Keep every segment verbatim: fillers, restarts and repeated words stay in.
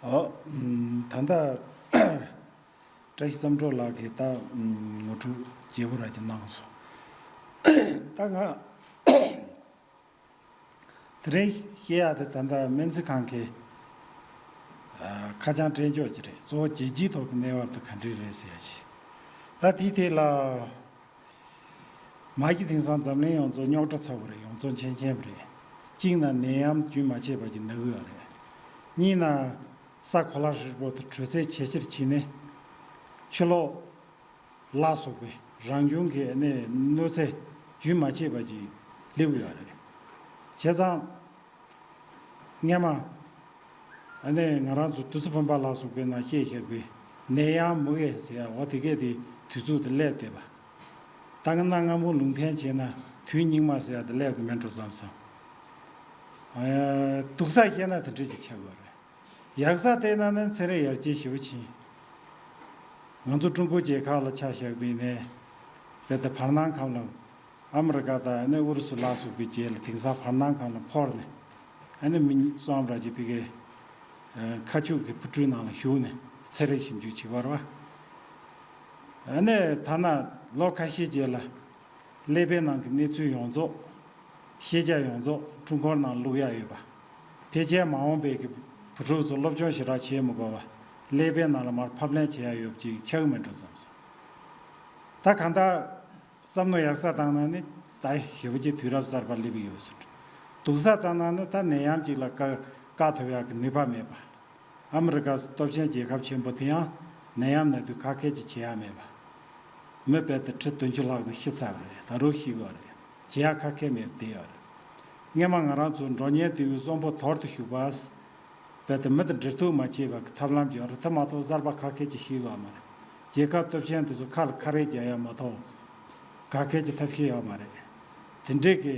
ཨོ། ད་ལྟ་བཀྲ་ཤིས་བསམ་གྲུབ་ལགས་ཀྱིས་ད་ངོ་སྤྲོད་རྒྱས་པོ་ར་ཅིག་གནང་སོང་། ད་ང་དེ་རིང་བཤད་ཡག་དེ་ད་ལྟ་སྨན་རྩིས་ཁང་གི་ཁ་བྱང་སྤྲད་ཕྱོགས་ཅིག་རེད། གཙོ་བོ་རྒྱལ་སྤྱིའི་ཐོག་གི་གནས་བབ་དེ་ག་འདྲས་རེད་ཟེར་ཡ་ཅིག་ད་དེའི་ཐད་ལ། མ་གཞི་དེང་སང་འཛམ་གླིང་ཡོངས་རྫོགས་རྙོག་དྲ་ཚ་པོ་རེད། ཡོངས་རྫོགས་འཆམ་འཆམ་རེད། གཅིག་ན་ནད་ཡམས་རྒྱུན་མ་ཆད་པ་ཅིག་ན་གི་ཡོད་རེད། གཉིས་ན་ས་གོ་ལ་ཧྲིལ་པོ་དེ་དྲོད་ཚད་ཇེ་ཆེར་ཕྱིན་ནས་ཕྱི་ལོགས་ལ་སོགས་པའི་རང་བྱུང་གི་ཨ་ནི་གནོད་འཚེ་རྒྱུན་མ་ཆད་པ་ཅིག་སླེབས་ཀྱི་ཡོད་རེད། བྱས་ཙང་། སྔས་མ། ཨ་ནི་ང་རང་ཚོ་དུས་ཚོད་བུམ་པ་ལ་སོགས་པའི་ནང་བཤད་བཞག་པའི་ནད་ཡམས་མུ་གེ་ཟེར་ཡ་འོ་དེ་གས་དེ་དུས་ཚོད་དེ་སླེབས་བསྡད་པ། ད་ག་གནའ་སྔ་མོ་ལུང་བསྟན་བྱས་ན་དུས་སྙིགས་མ་ཟེར་ཡ་དེ་སླེབས་དེ་མིན་འགྲོ་བསམ་སོང་། ཨ། སྡུག་ས་བཤད་ན་དེ་འདྲ་ཅིག་ཆགས་ཡོད་རེད། ཡག་ས་བལྟས་ན་ནི་ཚན་རིག་ཡར་རྒྱས་ཞེ་པོ་ཕྱིན། ང་ཚོ་ཀྲུང་གོ་རྒྱལ་ཁབ་ལ་ཆ་བཞག་པ་ཡིན་ནའི། རྦད་དེ་བར་སྣང་ཁམས་ལ། ཨ་མི་རི་ཀ་དང་ཨ་ནི་ཨུ་རུ་སུ་ལ་སོགས་པའི་རྗེས་ལ་དེང་སང་བར་སྣང་ཁམས་ལ་འཕོར་ནས། ཨ་ནི་མི་སུའམ་ར་ཅིག་ཕ་གིའི་ཁ་ཆུ་གི་ཕུ་ཁྲུའི་ནང་ལ་ཞུགས་ནས་ཚན་རིག་ཞིབ་འཇུག་བྱེད་པ་རེད་པ། ཨ་ནི་ཐ་ན་ལོ་ཁ་ཤས་རྗེས་ལ། ཀླད་པའི་ནང་གི་གནས་ཚུལ་ཡོངས་རྫོགས། ཤེས་བྱ་ཡོངས་རྫོགས་འཕྲུལ་འཁོར་ནང་བླུག་ཡག་ཡོད་པ། ཕལ་ཆེར་མ་འོངས་པའི་གི་བུ་ཕྲུག་ཚོ་སློབ་སྦྱོང་ཞེ་དྲག་བྱེད་མི་དགོས་པ། ཀླད་པའི་ནང་ལ་མར་ཕབ་ལེན་བྱེད་ཡག་ཡོད་པ་ཅིག་ཆགས་ཀྱི་མེད་འགྲོ་བསམ་སོང་། ད་གང་ལྟར་བསམ་བློ་ཡག་ས་བཏང་ན་ནི་ད་ཞེ་པོ་ཅིག་དུས་རབས་གསར་པ་སླེབས་ཀྱི་ཡོད་པ་བཟོ་འདྲ། སྡུག་ས་བཏང་ན་ནི་ད་ནད་ཡམས་ཅིག་ལ་བཀག་བཀག་ཐུབ་ཡག་གི་ནུས་པ་མེད་པ། ཨ་མི་རི་ཀ་སྟོབས་ཆེན་རྒྱལ་ཁབ་ཆེན་པོ་དེ་ཡང་ནད་ཡམས་ནད་དུག་ཁ་སྐད་ཅིག་བྱེད་ཡག་མེད་པ། མི་རྦད་དེ་ཁྲི་བདུན་ཅུ་ལྷག་ཙམ་ཤི་ཚར་བ་རེད། ད་རུང་ཤི་གི་ཡོད་རེད། བྱེད་ཡག་ཁ་སྐད་མེད་པ་དེ་ཡོད་རེད། སྔས་མ་ང་རང་ཚོ་འགྲོ་ཉེན་དེ་བས་གསོན་པོ་དོར་དུ་གཞུག་པ། རྦད་དེ་མི་དང་འབྲེལ་གཏུག་མ་བྱས་པ་གི་ཐབས་ལམ་ཅིག་ཡོད་རེད། དེ་མ་གཏོགས་གསར་པ་ཁ་སྐད་ཅིག་ཤེས་ཡོད་མ་རེད། རྒྱལ་ཁབ་སྟོབས་ཆེན་དེ་ཚོ་ཁ་ལ་ཁ་རས་རྒྱག་ཡག་མ་གཏོགས་ག་སྐད་ཅིག་ཐབས་ཤེས་ཡོད་མ་རེད། དེ་འདྲས་ཀྱི་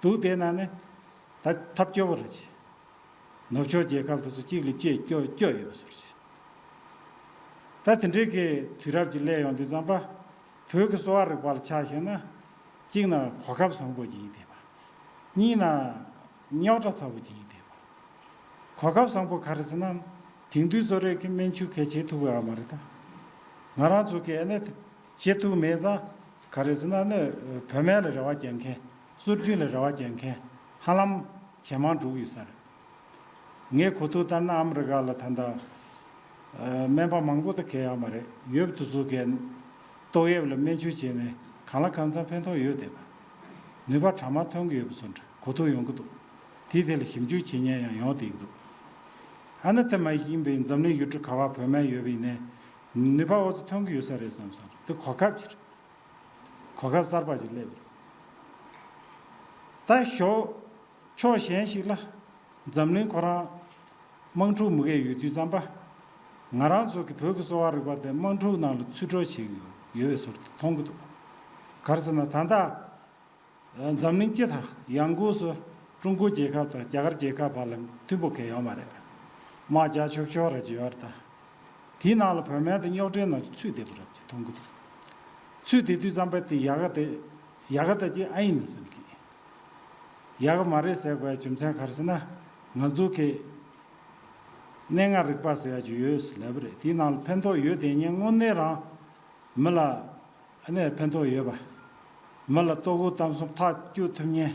འདུག་བསྡད་ན་ནི་ད་ཐབས་སྐྱོ་པོ་རེད་ཅེ། ནུབ་ཕྱོགས་རྒྱལ་ཁབ་དེ་ཚོ་གཅིག་ལ་གཅིག་སྐྱོ་སྐྱོ་ཡོད་པ་ཚོ་རེད། ད་དེ་འདྲའི་གི་དུས་རབས་ཀྱི་སླེབས་ཡོང་དུས་ཙམ་པ། བོད་ཀྱི་གསོ་བ་རིག་པ་ལ་ཆ་བཞག་ན། གཅིག་ན་གོ་སྐབས་བཟང་པོ་ཅིག་ཡིན་བསྡད་པ། གཉིས་ན་རྙོག་དྲ་ཚ་པོ་ཅིག་ཡིན་བསྡད་པ། གོ་སྐབས་བཟང་པོ་ག་རེ་ཟེར་ན། དེང་དུས་གསོ་རིག་གི་སྨན་ཆུ་གས་བྱེད་ཐུབ་ཡོད་མ་རེད་ད། ང་རང་ཚོ་གི་ཨ་ནི་བྱེད་ཐུབ་མེད་ཙང་། ག་རེ་ཟེར་ན་ཨ་ནི་བོད་སྨན་ལ་རེ་བ་རྒྱག་མཁན། སྲོལ་རྒྱུན་ལ་རེ་བ་རྒྱག་མཁན་ཧ་ལམ་ཇེ་མང་འགྲོ་གི་ཡོད་ས་རེད། ངས་གོ་ཐོས་ལྟར་ན་ཨ་མི་རི་ཀ་ལ་ད་ལྟ་སྨན་པ་མང་པོ་ད་གས་ཡོད་མ་རེད། ཡོད་པ་དེ་ཚོ་གས་ཏོག་དབྱིབས་ལ་སྨན་བཅོས་བྱས་ནས་གང་ལ་གང་འཚམ་ཕན་ཐོགས་ཡོད་བསྡད་པ། ནུས་པ་གྲ་མ་ཐོན་གི་ཡོད་པ་བཟོ་འདྲ་གོ་ཐོས་ཡོང་གི་འདུག་དེའི་ཐད་ལ་ཞིབ་འཇུག་བྱེད་མཁན་ཡང་ཡོང་བསྡད་ཀྱི་འདུག་ཨ་ནི་དེ་མ་ཡིན་པའི་འཛམ་གླིང་ཡུལ་གྲུ་ག་བ་བོད་སྨན་ཡོད་པ་ཡིན་ནའི་ནུས་པ་འོ་ཙམ་ཐོན་གི་ཡོད་ས་རེད་བསམ་སོང་། དེ་གོ་སྐབས་ཅིག་རེད། གོ་སྐབས་གསར་པ་ཞིག་སླེབས་རེད། ད་ཞོག་ཕྱོགས་གཞན་ཞིག་ལ་འཛམ་གླིང་ཁོ་རང་དམག་འཁྲུག་མུ་གེ་ཡོད་དུས་ཙམ་པ། ང་རང་ཚོ་གི་བོད་ཀྱི་གསོ་བ་རིག་པ་དེ་དམག་འཁྲུག་ནང་ལ་ཚུད་འགྲོ་བྱེད་ཀྱི་ཡོད་ཡོད་པའི་བཟོ་འདྲ་མཐོང་གི་འདུག་ག་རེ་ཟེར་ན་ད་ལྟ། འཛམ་གླིང་སྤྱི་དང་ཡང་སྒོས་སུ་ཀྲུང་གོ་རྒྱལ་ཁབ་དང་རྒྱ་གར་རྒྱལ་ཁབ་བར་ལ་མཐུན་པོ་གང་ཡང་ཡོད་མ་རེད། དམག་རྒྱག་ཆོག་ཆོག་ར་ཅིག་ཡོད་རེད་ད། དེའི་ནང་ལ་བོད་སྨན་དེ་རྙོག་དྲའི་ནང་ཚུད་བསྡད་པ་རེད་ཅེས་མཐོང་གི་འདུག་ཚུད་བསྡད་དུས་ཙམ་པ་དེ་ཡག་ག་དེ་ཡག་ག་ད་ཅི་ཨ་ཡིན་ན་བསམ་གི། ཡག་ག་མ་རེད་ཟེར་དགོས་ཡ་རྒྱུ་མཚན་ག་རེ་ཟེར་ན། ང་ཚོ་གི་སྣེ་ལྔ་རིག་པ་ཟེར་ཡ་ཅིག་ཡོད་ཟེར་ལབ་པ་རེད། དེའི་ནང་ལ་ཕན་ཐོགས་ཡོད་དེ་ཉན་དངོས་གནས་རང་མི་ལ་ཨ་ནི་ཕན་ཐོགས་ཡོད་པ། མི་ལ་ལྟོ་གོས་གཏམ་གསུམ་ཐག་གཅོད་ཐུབ་མཁན་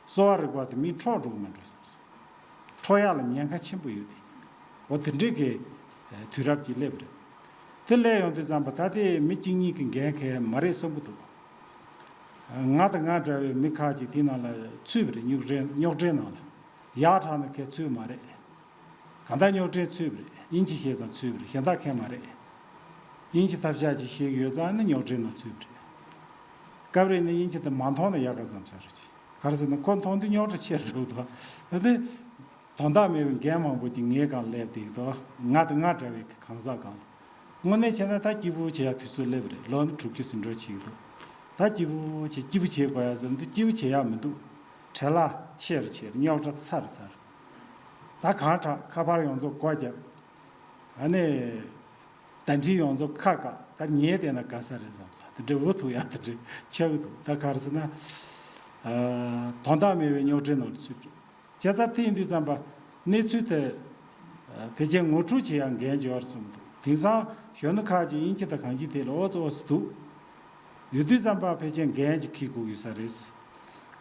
གསོ་བ་རིག་པ་དེ་མི་འཕྲོག་འགྲོ་གི་མེད་འགྲོ་བསམ་སོང་། འཕྲོག་ཡག་ལ་ཉེན་ཁ་ཆེན་པོ་ཡོད་དེ། འོ་དེ་འདྲས་ཀྱི་དུས་རབས་ཀྱི་སླེབས་རེད། དེ་སླེབས་ཡོང་དུས་ཙམ་པ་ད་ལྟའི་མི་གཅིག་གཉིས་ཀྱི་འགན་གལ་མ་རེད་བསམ་གྱི་འདུག་ང་དང་ང་འདྲ་བའི་མི་ཁག་ཅིག་དེ་ནང་ལ་ཚུད་པ་རེད། རྙོག་དྲའི་རྙོག་དྲའི་ནང་ལ་ཡག་དྲག་ན་གལ་ཚུད་མ་རེད། གང་ལྟར་རྙོག་དྲའི་ཚུད་པ་རེད། དབྱིན་ཇི་ཤེས་ཙང་ཚུད་པ་རེད། གཞན་དག་མཁན་མ་རེད། དབྱིན་ཇི་ཐབས་ཤག་ཅིག་ཤེས་ཀྱི་ཡོད་ཙང་ནི་རྙོག་དྲའི་ནང་ཚུད་པ་རེད། སྐབས་རེ་ནི་དབྱིན་ཇི་དེ་མ་མཐོང་ན་ཡག་ག་བསམ་ས་རེད། ག་རེ་ཟེར་ན་ཁོ་མཐོང་དུས་རྙོག་དྲ་ཆེར་འགྲོ་གི་འདུག་དེ་དོན་དག་མེད་པའི་འགན་མང་པོ་ཅིག་ངའི་སྒང་སླེབས་བསྡད་ཀྱི་འདུག་ང་དང་ང་འདྲ་བའི་གང་ཟག་སྒང་ལ། དངོས་གནས་བྱས་ན་ད་སྐྱིད་པོ་བྱེད་ཡག་དུས་ཚོད་སླེབས་རེད། ལོ་ནི་དྲུག་ཅུ་ཟིན་འགྲོ་བྱེད་ཀྱི་འདུག་ད་སྐྱིད་པོ་བྱེད་སྐྱིད་པོ་བྱེད་དགོས་ཡག་ཟེར་འདུག་སྐྱིད་པོ་བྱེད་ཡག་མི་འདུག་བྲེལ་བ་ཆེ་རུ་ཆེ་རུ་རྙོག་དྲ་ཚ་རུ་ཚ་རུ། ད་གང་དྲག་ཁ་པར་ཡོངས་རྫོགས་སྒོ་བརྒྱབ། ཨ་ནི། ཟླ་སྒྲིལ་ཡོངས་རྫོགས་ཁ་བཀག་ད་ཉལ་བསྡད་ན་དགའ་ས་རེད་བསམ་ས་དེ་འདྲའི་འུ་ཐུག་ཡག་དེ་འདྲའི་ཆགས་ཀྱི་འདུག་ད་ག་རེ་ཟེར་ན། དོན་དག་མེད་པའི་རྙོག་དྲའི་ནང་ལ་ཚུད་པ་རེད། བྱས་ཙང་དེ་ཡིན་དུས་ཙམ་པ་གནས་ཚུལ་དེ་ ཕལ་ཆེར་ངོ་སྤྲོད་བྱེད་ཡག་འགན་འབྱོར་སོང་འདུག། དེང་སང་གཞོན་ནུ་ཁག་ཅིག་དབྱིན་ཇི་དང་གང་ཅི་དེ་ལ་ཨོ་ཙི་ཨོ་ཙི་འདུག། ཡོད་དུས་ཙམ་པ་ཕལ་ཆེར་འགན་ཅིག་འཁྱེར་དགོས་ཡོད་ས་རེད།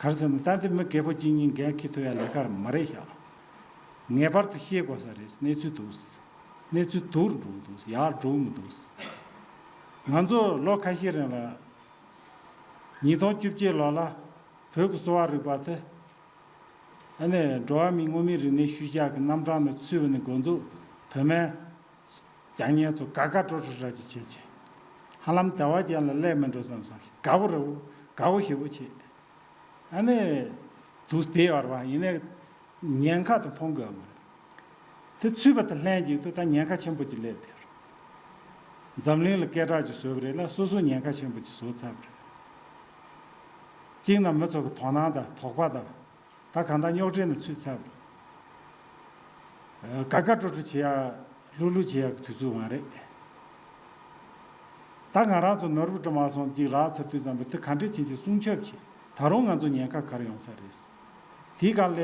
ག་རེ་ཟེར་ན་ད་འདི་མི་རྒད་པོ་གཅིག་གཉིས་འགན་འཁྱེར་ཐུབ་ཡག་ལས་ཀ་མ་རེད་ཤག། ངེས་པར་དུ་ཤེས་དགོས་ས་རེད། གནས་ཚུལ་འདུག། གནས་ཚུལ་སྡུག་རུ་འགྲོ་གི་འདུག། ཡག་རུ་འགྲོ་གི་མི་འདུག། ང་ཚོ་ལོ་ཁ་ཤས་རིང་ལ་ཉིས་སྟོང་བཅུ་གཅིག་ལོ་ལ་བོད་ཀྱི་གསོ་བ་རིག་པ་དེ། ཨ་ནི་འགྲོ་བ་མིའི་དངོས་མིན་རིག་གནས་ཤུལ་བཞག་གི་རྣམ་གྲངས་ནང་ཚུད་པ་ནི་འགོ་འཛུགས་བོད་སྨན་རྒྱག་མཁན་ཚོ་དགའ་དགའ་སྤྲོ་སྤྲོ་ར་ཅིག་བྱས་བྱས། ཧ་ལམ་བདེ་བ་ཅན་ལ་སླེབས་མི་འགྲོ་བསམ་བསམ་དགའ་བོ་རེད། དགའ་བོ་ཞེ་པོ་བྱས། ཨ་ནི་དུས་དེ་བར་བ་ཡིན་ནའི་ཉེན་ཁ་དེ་མཐོང་དགོས་པ་རེད། དེ་ཚུད་པ་དེ་ལྷན་ཅིག་ཏུ་ད་ཉེན་ཁ་ཆེན་པོ་ཅིག་སླེབས་དེ། འཛམ་གླིང་ལ་སྐད་གྲགས་ཅིག་བཟོས་པ་རེད་ལ་སོ་སོ་ཉེན་ཁ་ཆེན་པོ་ཅིག་བཟོ་ཚར་བ་རེད། གཅིག་ན་མི་ཚོ་གི་དོ་སྣང་དང་དོགས་པ་དང་། ད་གང་ལྟར་རྙོག་དྲའི་ནང་ཚུད་ཚར་བ་རེད། དགའ་དགའ་སྤྲོ་སྤྲོ་བྱེད་ཡག་ལྷུག་ལྷུག་བྱེད་ཡག་གི་དུས་ཚོད་མ་རེད། ད་ང་རང་ཚོ་ནོར་བུ་སྒྲོལ་མ་སོང་ཅིག་རག་ཚར་དུས་ཙམ་པ་དེ་ག་འདྲས་བྱེད་ཅིག་སྲུང་སྐྱོབ་བྱེད། ད་རུང་ང་ཚོ་ཉེན་ཁ་ག་རེ་ཡོང་ས་རེད། དེའི་སྒང་ལ་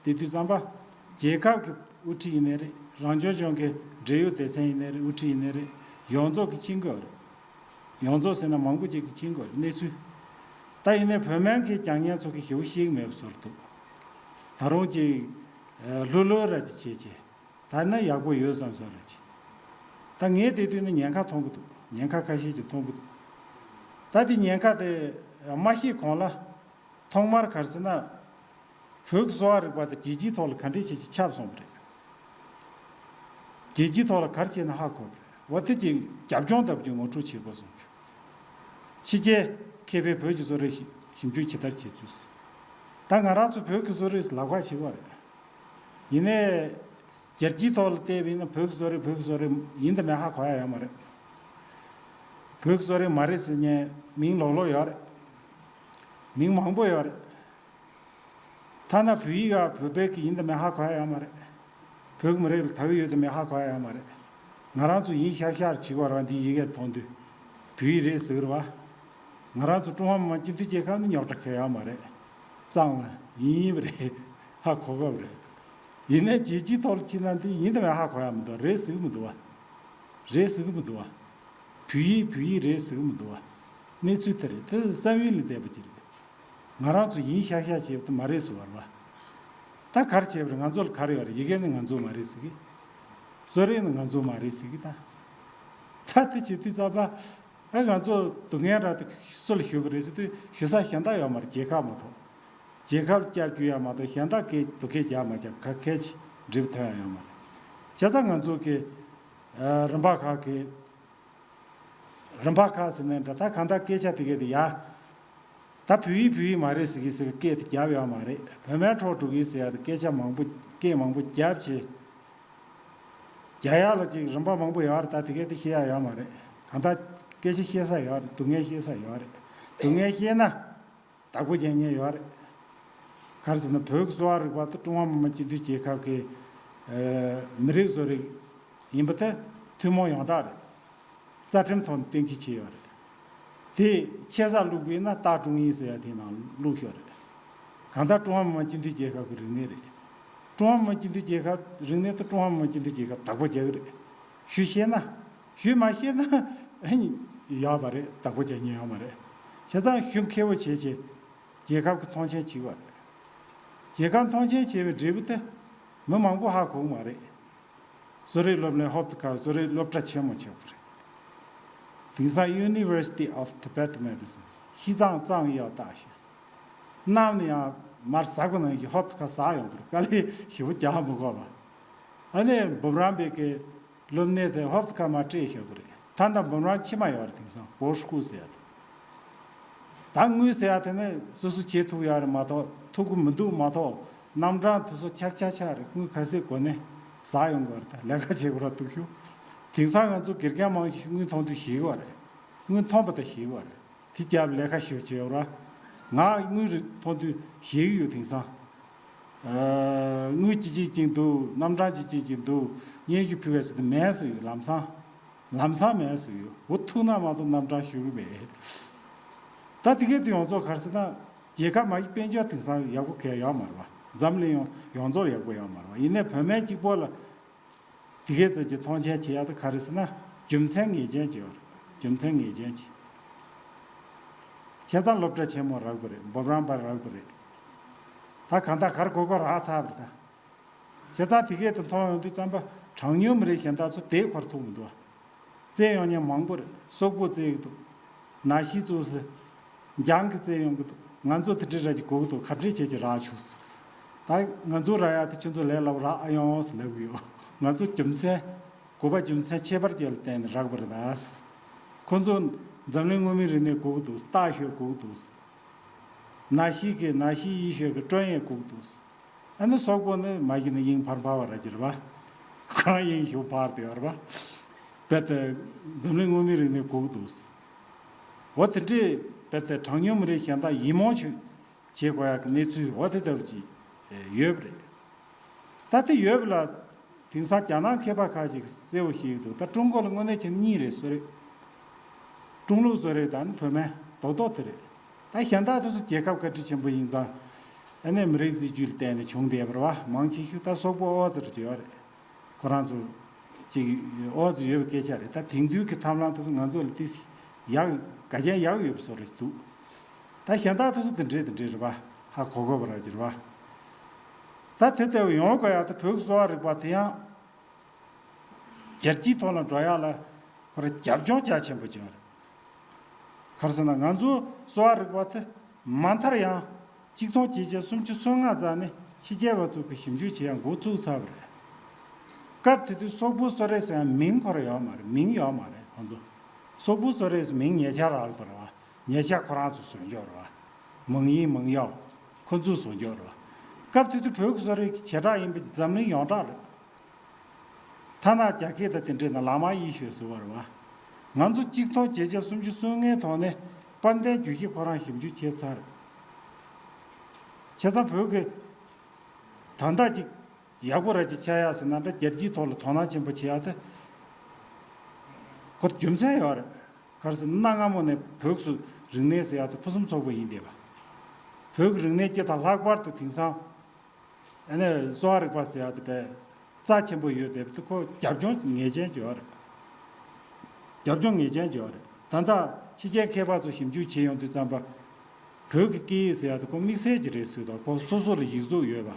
དེ་དུས་ཙམ་པ་རྒྱལ་ཁབ་ཀྱི་དབུ་ཁྲིད་ཡིན་ནའི་རེད། རང་སྐྱོང་ལྗོངས་ཀྱི་འབྲེལ་ཡོད་སྡེ་ཚན་ཡིན་ནའི་རེད། དབུ་ཁྲིད་ཡིན་ནའི་རེད། ཡོངས་རྫོགས་ཀྱི་ཕྱིན་དགོས་རེད། ཡོངས་རྫོགས་ཟེར་ན་མང་པོ་ཅིག་གིས་མཁྱེན་དགོས་གནས་ཚུལ། ད་ཡིན་ནའི་བོད་སྨན་གྱི་རྒྱག་མཁན་ཚོ་གིས་ཞེ་པོ་ཤེས་ཀྱི་མེད་པ་བཟོ་འདུག། ད་རུང་ཅིག་ཨ་ལྷོད་ལྷོད་ར་ཅིག་བྱས་བྱས། ད་ནི་ཡག་པོ་ཡོད་བསམ་བསམ་ར་ཅིག། ད་ངས་དེ་དུས་ནི་ཉེན་ཁ་མཐོང་གི་འདུག། ཉེན་ཁ་ཁ་ཤས་ཅིག་མཐོང་གི་འདུག། ད་དེ་ཉེན་ཁ་དེ་མ་ཤེས་གོང་ལ། ཐོག་མར་ག་རེ་ཟེར་ན། བོད་ཀྱི་གསོ་བ་རིག་པ་དེ་རྒྱལ་སྤྱིའི་ཐོག་ལ་ག་འདྲས་བྱས་ཀྱི་ཁྱབ་སོང་བ་རེད། རྒྱལ་སྤྱིའི་ཐོག་ལ་ག་རེ་བྱས་ན་ཧ་གོ་བ་རེད། འོ་དེ་ཅིག་རྒྱབ་ལྗོངས་ལྟ་བུ་ཅིག་ངོ་སྤྲོད་བྱེད་དགོས་སོང་། ཕྱི་རྒྱལ་མཁས་པས་བོད་ཀྱི་གསོ་རིག་ཞིབ་འཇུག་ཇི་ལྟར་བྱེད་ཚུལ། ད་ང་རང་ཚོ་བོད་ཀྱི་གསོ་རིག་ལག་བཀག་བྱེད་དགོས་རེད། ཡིན་ནའི། རྒྱལ་སྤྱིའི་ཐོག་ལ་བལྟས་པ་ཡིན་ན་བོད་ཀྱི་གསོ་རིག་བོད་ཀྱི་གསོ་རིག་ཡིན་དང་མིན་ཧ་གོ་ཡ་ཡོད་མ་རེད། བོད་ཀྱི་གསོ་རིག་མ་རེད་ཟེར་མཁན་མིང་ལོག་ལོག་ཡོད་རེད། མིང་མང་པོ་ཡོད་རེད། ཐ་ན་བོད་ཡིག་ཡ་བོད་པའི་གི་ཡིན་དང་མིན་ཧ་གོ་ཡ་ཡོད་མ་རེད། བོད་ཀྱི་མི་རིགས་ལ་དར་ཡོད་དང་མེད་ཧ་གོ་ཡ་ཡོད་མ་རེད། ང་རང་ཚོ་ཡིན་ཤག་ཤག་བྱེད་དགོས་རེད་བ། འདི་ཡི་གེ་མཐོང་དུས་བོད་ཡིག་རེད་ཟེར་གི་རེད་བ། ང་རང་ཚོ་ཀྲུང་ཧྭ་མི་དམངས་སྤྱི་མཐུན་རྒྱལ་ཁབ་ནི་རྙོག་དྲ་གང་ཡང་མ་རེད། གཙང་བ་ཡིན་ཡིན་པ་རེད། ཧ་གོ་གི་རེད། ཡིན་ནའི་རྒྱལ་སྤྱིའི་ཐོག་ལ་ཕྱིན་ན་འདི་ཡིན་དང་མིན་ཧ་གོ་ཡ་མི་འདུག། རེད་ཟེར་གི་མི་འདུག་བ། རེད་ཟེར་གི་མི་འདུག་བ། བོད་ཡིག་བོད་ཡིག་རེད་ཟེར་གི་མི་འདུག་བ། གནས་ཚུལ་དེ་རེད། དེ་བསམ་ཡུལ་ལས་འདས་པ་ཅིག་རེད། ང་རང་ཚོ་ཡིན་ཤག་ཤག་བྱས་པ་དེ་མ་རེད་ཟེར་བ་རེད་བ། ད་ག་རེ་བྱས་པ་རེད། ང་ཚོ་ལ་ག་རེ་ཡོད་རེད། ཡི་གེ་ནི་ང་ཚོ་མ་རེད་ཟེར་གི། གསོ་རིག་ནི་ང་ཚོ་མ་རེད་ཟེར་གི་ད། ད་དེ་བྱེད་དུས་ཙམ་པ། ཨ་ང་ཚོ་སྡུག་བསྔལ་ར་དེ་སུ་ལ་ཞུ་གི་རེད་ཟེར་དུས་ཞུ་ས་གཞན་དག་ཡོད་མ་རེད། རྒྱལ་ཁབ་མ་གཏོགས། རྒྱལ་ཁབ་སྐྱབས་རྒྱུ་ཡོད་མ་གཏོགས་གཞན་དག་གིས་སྡུག་སྐད་རྒྱག་མ་རྒྱག་ག་གལ་ཆེ་འགྲིག་ཐོན་ཡ་ཡོད་མ་རེད། བྱས་ཙང་ང་ཚོ་གི་ཨ་རིམ་པ་ཁག་གི་རིམ་པ་ཁག་ཟེར་ནས་འདྲ་ད་གང་ལྟར་སྐད་ཆ་དེ་གས་དེ་ཡ། ད་བོད་ཡིག་བོད་ཡིག་མ་རེད་ཟེར་གི་ཟེར་གི་སྐད་དེ་རྒྱབ་ཡོད་མ་རེད། བོད་སྨན་འཕྲོག་འགྲོ་གི་ཟེར་ཡ་དེ་སྐད་ཆ་མང་པོ་སྐད་མང་པོ་རྒྱབ་བྱས། རྒྱ་ཡག་ལ་ཅིག་རིམ་པ་མང་པོ་ཡོད་རེད། ད་དེ་གས་དེ་ཤེས་ཡ་ཡོད་མ་རེད། གང་ལྟར་སྐད་ཆ་བཤད་ས་ཡོད་རེད། སྡུག་བསྔལ་བཤད་ས་ཡོད་རེད། སྡུག་བསྔལ་བཤད་ན་བདག་པོ་རྒྱག་མཁན་ཡོད་རེད། ག་རེ་ཟེར་ན་བོད་ཀྱི་གསོ་བ་རིག་པ་དེ་ཀྲུང་ཧྭ་མི་དམངས་སྤྱི་མཐུན་རྒྱལ་ཁབ་ཀྱི་ཨ་མི་རིགས་གསོ་རིག་ཡིན་པ་དེ་ཐུན་མོང་ཡོངས་གྲགས་རེད། རྩ་ཁྲིམས་ཐོག་ནས་གཏན་འཁེལ་བྱས་ཡོད་རེད། དེ་ཆེ་ས་བླུགས་པ་ཡིན་ན་ལྟག་ཀྲུང་དབྱིན་ཟེར་ཡ་དེའི་ནང་བླུགས་ཡོད་རེད། གང་ལྟར་ཀྲུང་ཧྭ་མི་དམངས་སྤྱི་མཐུན་རྒྱལ་ཁབ་ཀྱི་རིག་གནས་རེད། ཀྲུང་ཧྭ་མི་དམངས་སྤྱི་མཐུན་རྒྱལ་ཁབ་རིག་གནས་དེ་ཀྲུང་ཧྭ་མི་དམངས་སྤྱི་མཐུན་རྒྱལ་ཁབ་བདག་པོ་རྒྱག་གི་རེད། ཞུ་ཤེས་ན། ཞུ་མ་ཤེས་ན་ཨ་ནི་ཡོད་པ་རེད། བདག་པོ་རྒྱག་མཁན་ཡོད་མ་རེད། བྱས་ཙང་ཞུ་མཁས་པོ་བྱས་བྱས་རྒྱལ་ཁབ་ཀྱི་མཐོང་ཆེན་བྱེད་དགོས་རེད། རྒྱལ་ཁབ་མཐོང་ཆེན་བྱས་པའི་འབྲས་བུ་དེ་མི་མང་པོ་ཧ་གོ་གི་མ་རེད། གསོ་རིག་སློབ་གླིང་ཧོབ་ཏེ་ཁ་གསོ་རིག་སློབ་གྲྭ་ཆེན་མོ་ཆགས་པ་རེད། དེང་སང་University of Tibetan Medicine 西藏藏医药大学 གནམ་ནས་ཡང་མར་ཟག་པ་ནང་བཞིན་ཧོབ་ཏེ་ཁ་ཟག་ཡོང་དུས་དཀའ་ལས་ཞེ་པོ་རྒྱག་མི་དགོས་པ། ཨ་ནི་འབུམ་རམས་པའི་གི་སློབ་གནས་དེ་ཧོབ་ཏེ་ཁ་མར་སྤྲད་བཞག་པ་རེད། ད་ལྟ་འབུམ་རམས་ཕྱི་མ་ཡོད་རེད། དེང་སང་博士后ཟེར་ཡ་དེ། ད་དངུལ་ཟེར་ཡ་དེ་ནི་སོ་སོ་བྱེད་ཐུབ་ཡ་རེད་མ་གཏོགས་ཐུབ་ཀྱི་མི་འདུག་མ་གཏོགས་རྣམ་གྲངས་དེ་ཚོ་ཆག་ཆག་ཆག་རེད། དངུལ་ག་ཚོད་དགོས་ནས་ཟག་ཡོང་དགོས་རེད། ད་ལས་ཀ་བྱེད་དགོས་ར་འདུག་ཤོག། དེང་སང་ང་ཚོ་དགེ་རྒན་མང་ཤོས་དངུལ་མཐོང་དུས་ཞེད་ཀྱི་ཡོད་རེད། དངུལ་མཐོང་པ་དང་ཞེད་ཀྱི་ཡོད་རེད། དེ་རྒྱབ་ལས་ཀ་ཞེ་པོ་བྱེད་ཡོད་ར། ང་དངུལ་རེ་མཐོང་དུས་ཞེད་ཀྱི་ཡོད། དེང་སང་ཨ་དངུལ་ཅི་ཅིག་ཅིག་འདུག། རྣམ་གྲངས་ཅི་ཅིག་ཅིག་འདུག། སྙན་ཞུ་ཕུལ་བ་ཞིག་ཏུ་མེད་ཟེར་ཡོད། ལམ་སང་། ལམ་སང་མེད་ཟེར་ཡོད། འུ་ཐུག་ན་མ་གཏོགས་རྣམ་གྲངས་ཞུ་གི་མེད། ད་དེ་གས་དེ་ཡོངས་རྫོགས་ག་རེ་ཟེར་ན་རྒྱལ་ཁབ་མ་གི་དཔལ་འབྱོར་དེང་སང་ཡག་པོ་གས་ཡོད་མ་རེད་བ། འཛམ་གླིང་ཡོངས་ཡོངས་རྫོགས་ཡག་པོ་ཡོད་མ་རེད་བ། ཡིན་ནའི་བོད་སྨན་གཅིག་པོ་ལ་ དེ་གའི་ཙམ་གྱི་མཐོང་ཆེན་བྱེད་ཡག་དེ་ག་རེ་ཟེར་ན། རྒྱུ་མཚན་ངེས་ཅན་ཅིག་ཡོད་རེད། རྒྱུ་མཚན་ངེས་ཅན་ཅིག་བྱས་ཙང་སློབ་གྲྭ་ཆེན་མོ་རག་པ་རེད། འབུམ་རམས་པ་རག་པ་རེད། ད་གང་ལྟར་ག་རེ་དགོས་དགོས་རག་ཚར་བ་རེད་ད། བྱས་ཙང་དེ་གས་དེ་མཐོང་ཡོང་དུས་ཙམ་པ་གྲངས་ཉུང་མི་རིགས་གཞན་དག་ཚོ་དེ་ཁོར་ཐུག་མི་འདུག་བཙལ་ཡོང་མཁན་མང་པོ་རེད། སོག་པོ་བཙལ་གྱི་འདུག་ནག་ཤི་བཙུགས་སི། འཇང་གི་བཙལ་ཡོང་གི་འདུག་ང་ཚོ་དེ་འདྲའི་ར་གི་དགོས་ཀྱི་འདུག་ག་འདྲས་བྱས་ཀྱི་རག་ཆོག་སི། ད་ང་ཚོ་རག་ཡག་དེ་ཁྱོད་ཚོ་ལས་སླ་པོ་རག་ཨ་ཡོང་སི་ལབ་གི་ཡོད། ང་ཚོ་རྒྱུ་མཚན། དགོས་པ་རྒྱུ་མཚན་ཁྱད་པར་ཅན་ལ་བརྟེན་ནས་རག་པ་རེད་ད་སི། ཁོ་ཚོ་འཛམ་གླིང་མངོན་མིན་རིག་གནས་དགོས་ཀྱི་འདུག་སྟག་ཤོད་དགོས་ཀྱི་འདུག་སི། ནག་ཤི་གི་ནག་ཤི་ཡི་ཤོད་ཀྱི་ཀྲོན་ཡེ་དགོས་ཀྱི་འདུག་སི། ཨ་ནི་སོག་པོ་ནི་མ་གཞི་ནས་དབྱིངས་འཕར་འཕར་བ་ར་ཅིག་རེད་པ། ཁོ་རང་དབྱིངས་ཞུགས་འཕར་དེ་ཡོད་རེད་པ། རྦད་དེ་འཛམ་གླིང་མངོན་མིན་རིག་གནས་དགོས་ཀྱི་འདུག་འོ་དེ་འདྲས་རྦད་དེ་གྲངས་ཉུང་མི་རིགས་གཞན་དག་ཡིད་སྨོན་ཆུ་བྱེད་དགོས་ཡག་གི་གནས་ཚུལ་འོ་དེ་ལྟ་བུ་ཅིག་ཡོད་པ་རེད། ད་དེ་ཡོད་པ་ལ་དེང་སང་རྒྱ་ནག་མཁས་པ་ཁག་ཅིག་གསལ་པོ་ཞིག་འདུག་ད་ཀྲུང་གོ་ལ་དངོས་གནས་བྱས་ན་གཉིས་རེད་བཟོ་རེད། ཀྲུང་ལུགས་བཟོ་རེད་དང་བོད་སྨན་རྡོག་རྡོག་དེ་རེད། ད་གཞན་དག་དེ་ཚོ་རྒྱལ་ཁབ་བཀའ་དྲིན་ཆེན་པོ་ཡིན་ཙང་། ཨ་ནི་མི་རིགས་སྲིད་ཇུས་ལ་བརྟེན་ནས་བྱུང་བསྡད་པ་རེད་པ། མང་ཆེ་ཤོས་ད་སོག་པོ་ཨོ་ཙི་རེ་ཡོད་རེད། ཁོ་རང་ཚོ་ཅིག་ཨོ་ཙི་ཡོད་པའི་སྐད་ཆ་རེད། ད་དེང་དུས་ཀྱི་ཐབས་ལམ་དེ་ཚོ་ང་ཚོ་ལ་ཏིས་ཡག་ག་རྒྱན་ཡག་ཡོད་པ་བཟོ་རེད་འདུག་ད་གཞན་དག་དེ་ཚོ་དེ་འདྲས་དེ་འདྲས་རེད་པ། ཧ་གོ་དགོས་པ་ར་ཅིག་རེད་པ། ད་དེ་ལྟ་བུ་ཡོང་དགོས་ཡག་ད་བོད་ཀྱི་གསོ་བ་རིག་པ་དེ་ཡང་། རྒྱལ་སྤྱིའི་ཐོག་ལ་འགྲོ་ཡག་ལ་ཁོ་རང་རྒྱབ་ལྗོངས་རྒྱ་ཆེན་པོ་བྱུང་བ་རེད། ག་རེ་ཟེར་ན་ང་ཚོ་གསོ་བ་རིག་པ་དེ་མ་མཐར་ཡང་གཅིག་སྟོང་བརྒྱད་བརྒྱ་སུམ་ཅུ་སོ་ལྔ་ཙམ་ནས་ཕྱི་རྒྱལ་བ་ཚོ་གི་ཞིབ་འཇུག་བྱེད་ཡག་འགོ་བཙུགས་ཚར་བ་རེད། སྐབས་དེ་དུས་སོག་པོ་གསོ་རིག་ཟེར་ཡག་མིང་ཁོ་རང་ཡོད་མ་རེད། མིང་ཡོད་མ་རེད་ཁོ་ཚོ། སོག་པོ་གསོ་རིག་ཟེར་མིང་ཉེ་ཆར་རག་པ་རེད་པ། ཉེ་ཆར་ཁོ་རང་ཚོ་བཟོས་འཇོག་རེད་པ། མང་ཡིན་མང་ཡོད་ཁོ་ཚོས་བཟོས་འཇོག་རེད་པ། སྐབས་དེ་དུས་བོད་ཀྱི་གསོ་རིག་གི་བྱེ་བྲག་ཡིན་པ་འཛམ་གླིང་ཡོངས་གྲགས་རེད། ཐ་ན་རྒྱ་སྐད་དང་དེ་འདྲའི་ནང་ལ་མ་ཡི་ཤོད་ཟེར་བ་རེད་པ། ང་ཚོ་གཅིག་སྟོང་བརྒྱད་བརྒྱ་སུམ་ཅུ་སོ་ལྔའི་ཐོག་ནས་དཔལ་ལྡན་རྒྱུད་བཞི་ཁོ་རང་ཞིབ་འཇུག་བྱས་ཚར། བྱས་ཙང་བོད་ཀྱི་ད་ལྟ་ཅིག་ཡག་པོ་ར་ཅིག་ཆགས་ཡག་ཟེར་ན་འདྲ། རྒྱལ་སྤྱིའི་ཐོག་ལ་དོ་སྣང་ཆེན་པོ་བྱེད་ཡག་དེ་ཁོ་རྒྱུ་མཚན་ཡོད་རེད། ག་རེ་ཟེར་ན་གནའ་སྔ་མོ་ནས་བོད་ཀྱི་རིག་གནས་ཟེར་ཡག་དེ་ཕུན་སུམ་ཚོགས་པོ་ཡིན་བསྡད་པ། བོད་ཀྱི་རིག་གནས་སྤྱི་དང་ལྷག་པར་དུ་དེང་སང་། ཨ་ནི་གསོ་བ་རིག་པ་ཟེར་ཡག་དེ་དཔེ་རྩ་ཆེན་པོ་ཡོད་དེ་དེ་ཁོ་རྒྱབ་ལྗོངས་ངེས་ཅན་ཅིག་ཡོད་རེད། རྒྱབ་ལྗོངས་ངེས་ཅན་ཅིག་ཡོད་རེད། ད་ལྟ་ཕྱི་རྒྱལ་མཁས་པ་ཚོ་ཞིབ་འཇུག་བྱེད་ཡོང་དུས་ཙམ་པ། བོད་ཀྱི་སྐད་ཡིག་ཟེར་ཡག་དེ་ཁོ་དམིགས་བསལ་གྱི་རེད་ཟེར་གྱི་འདུག་ཁོ་སོ་སོ་ལ་ཡིག་གཟུགས་ཡོད་པ།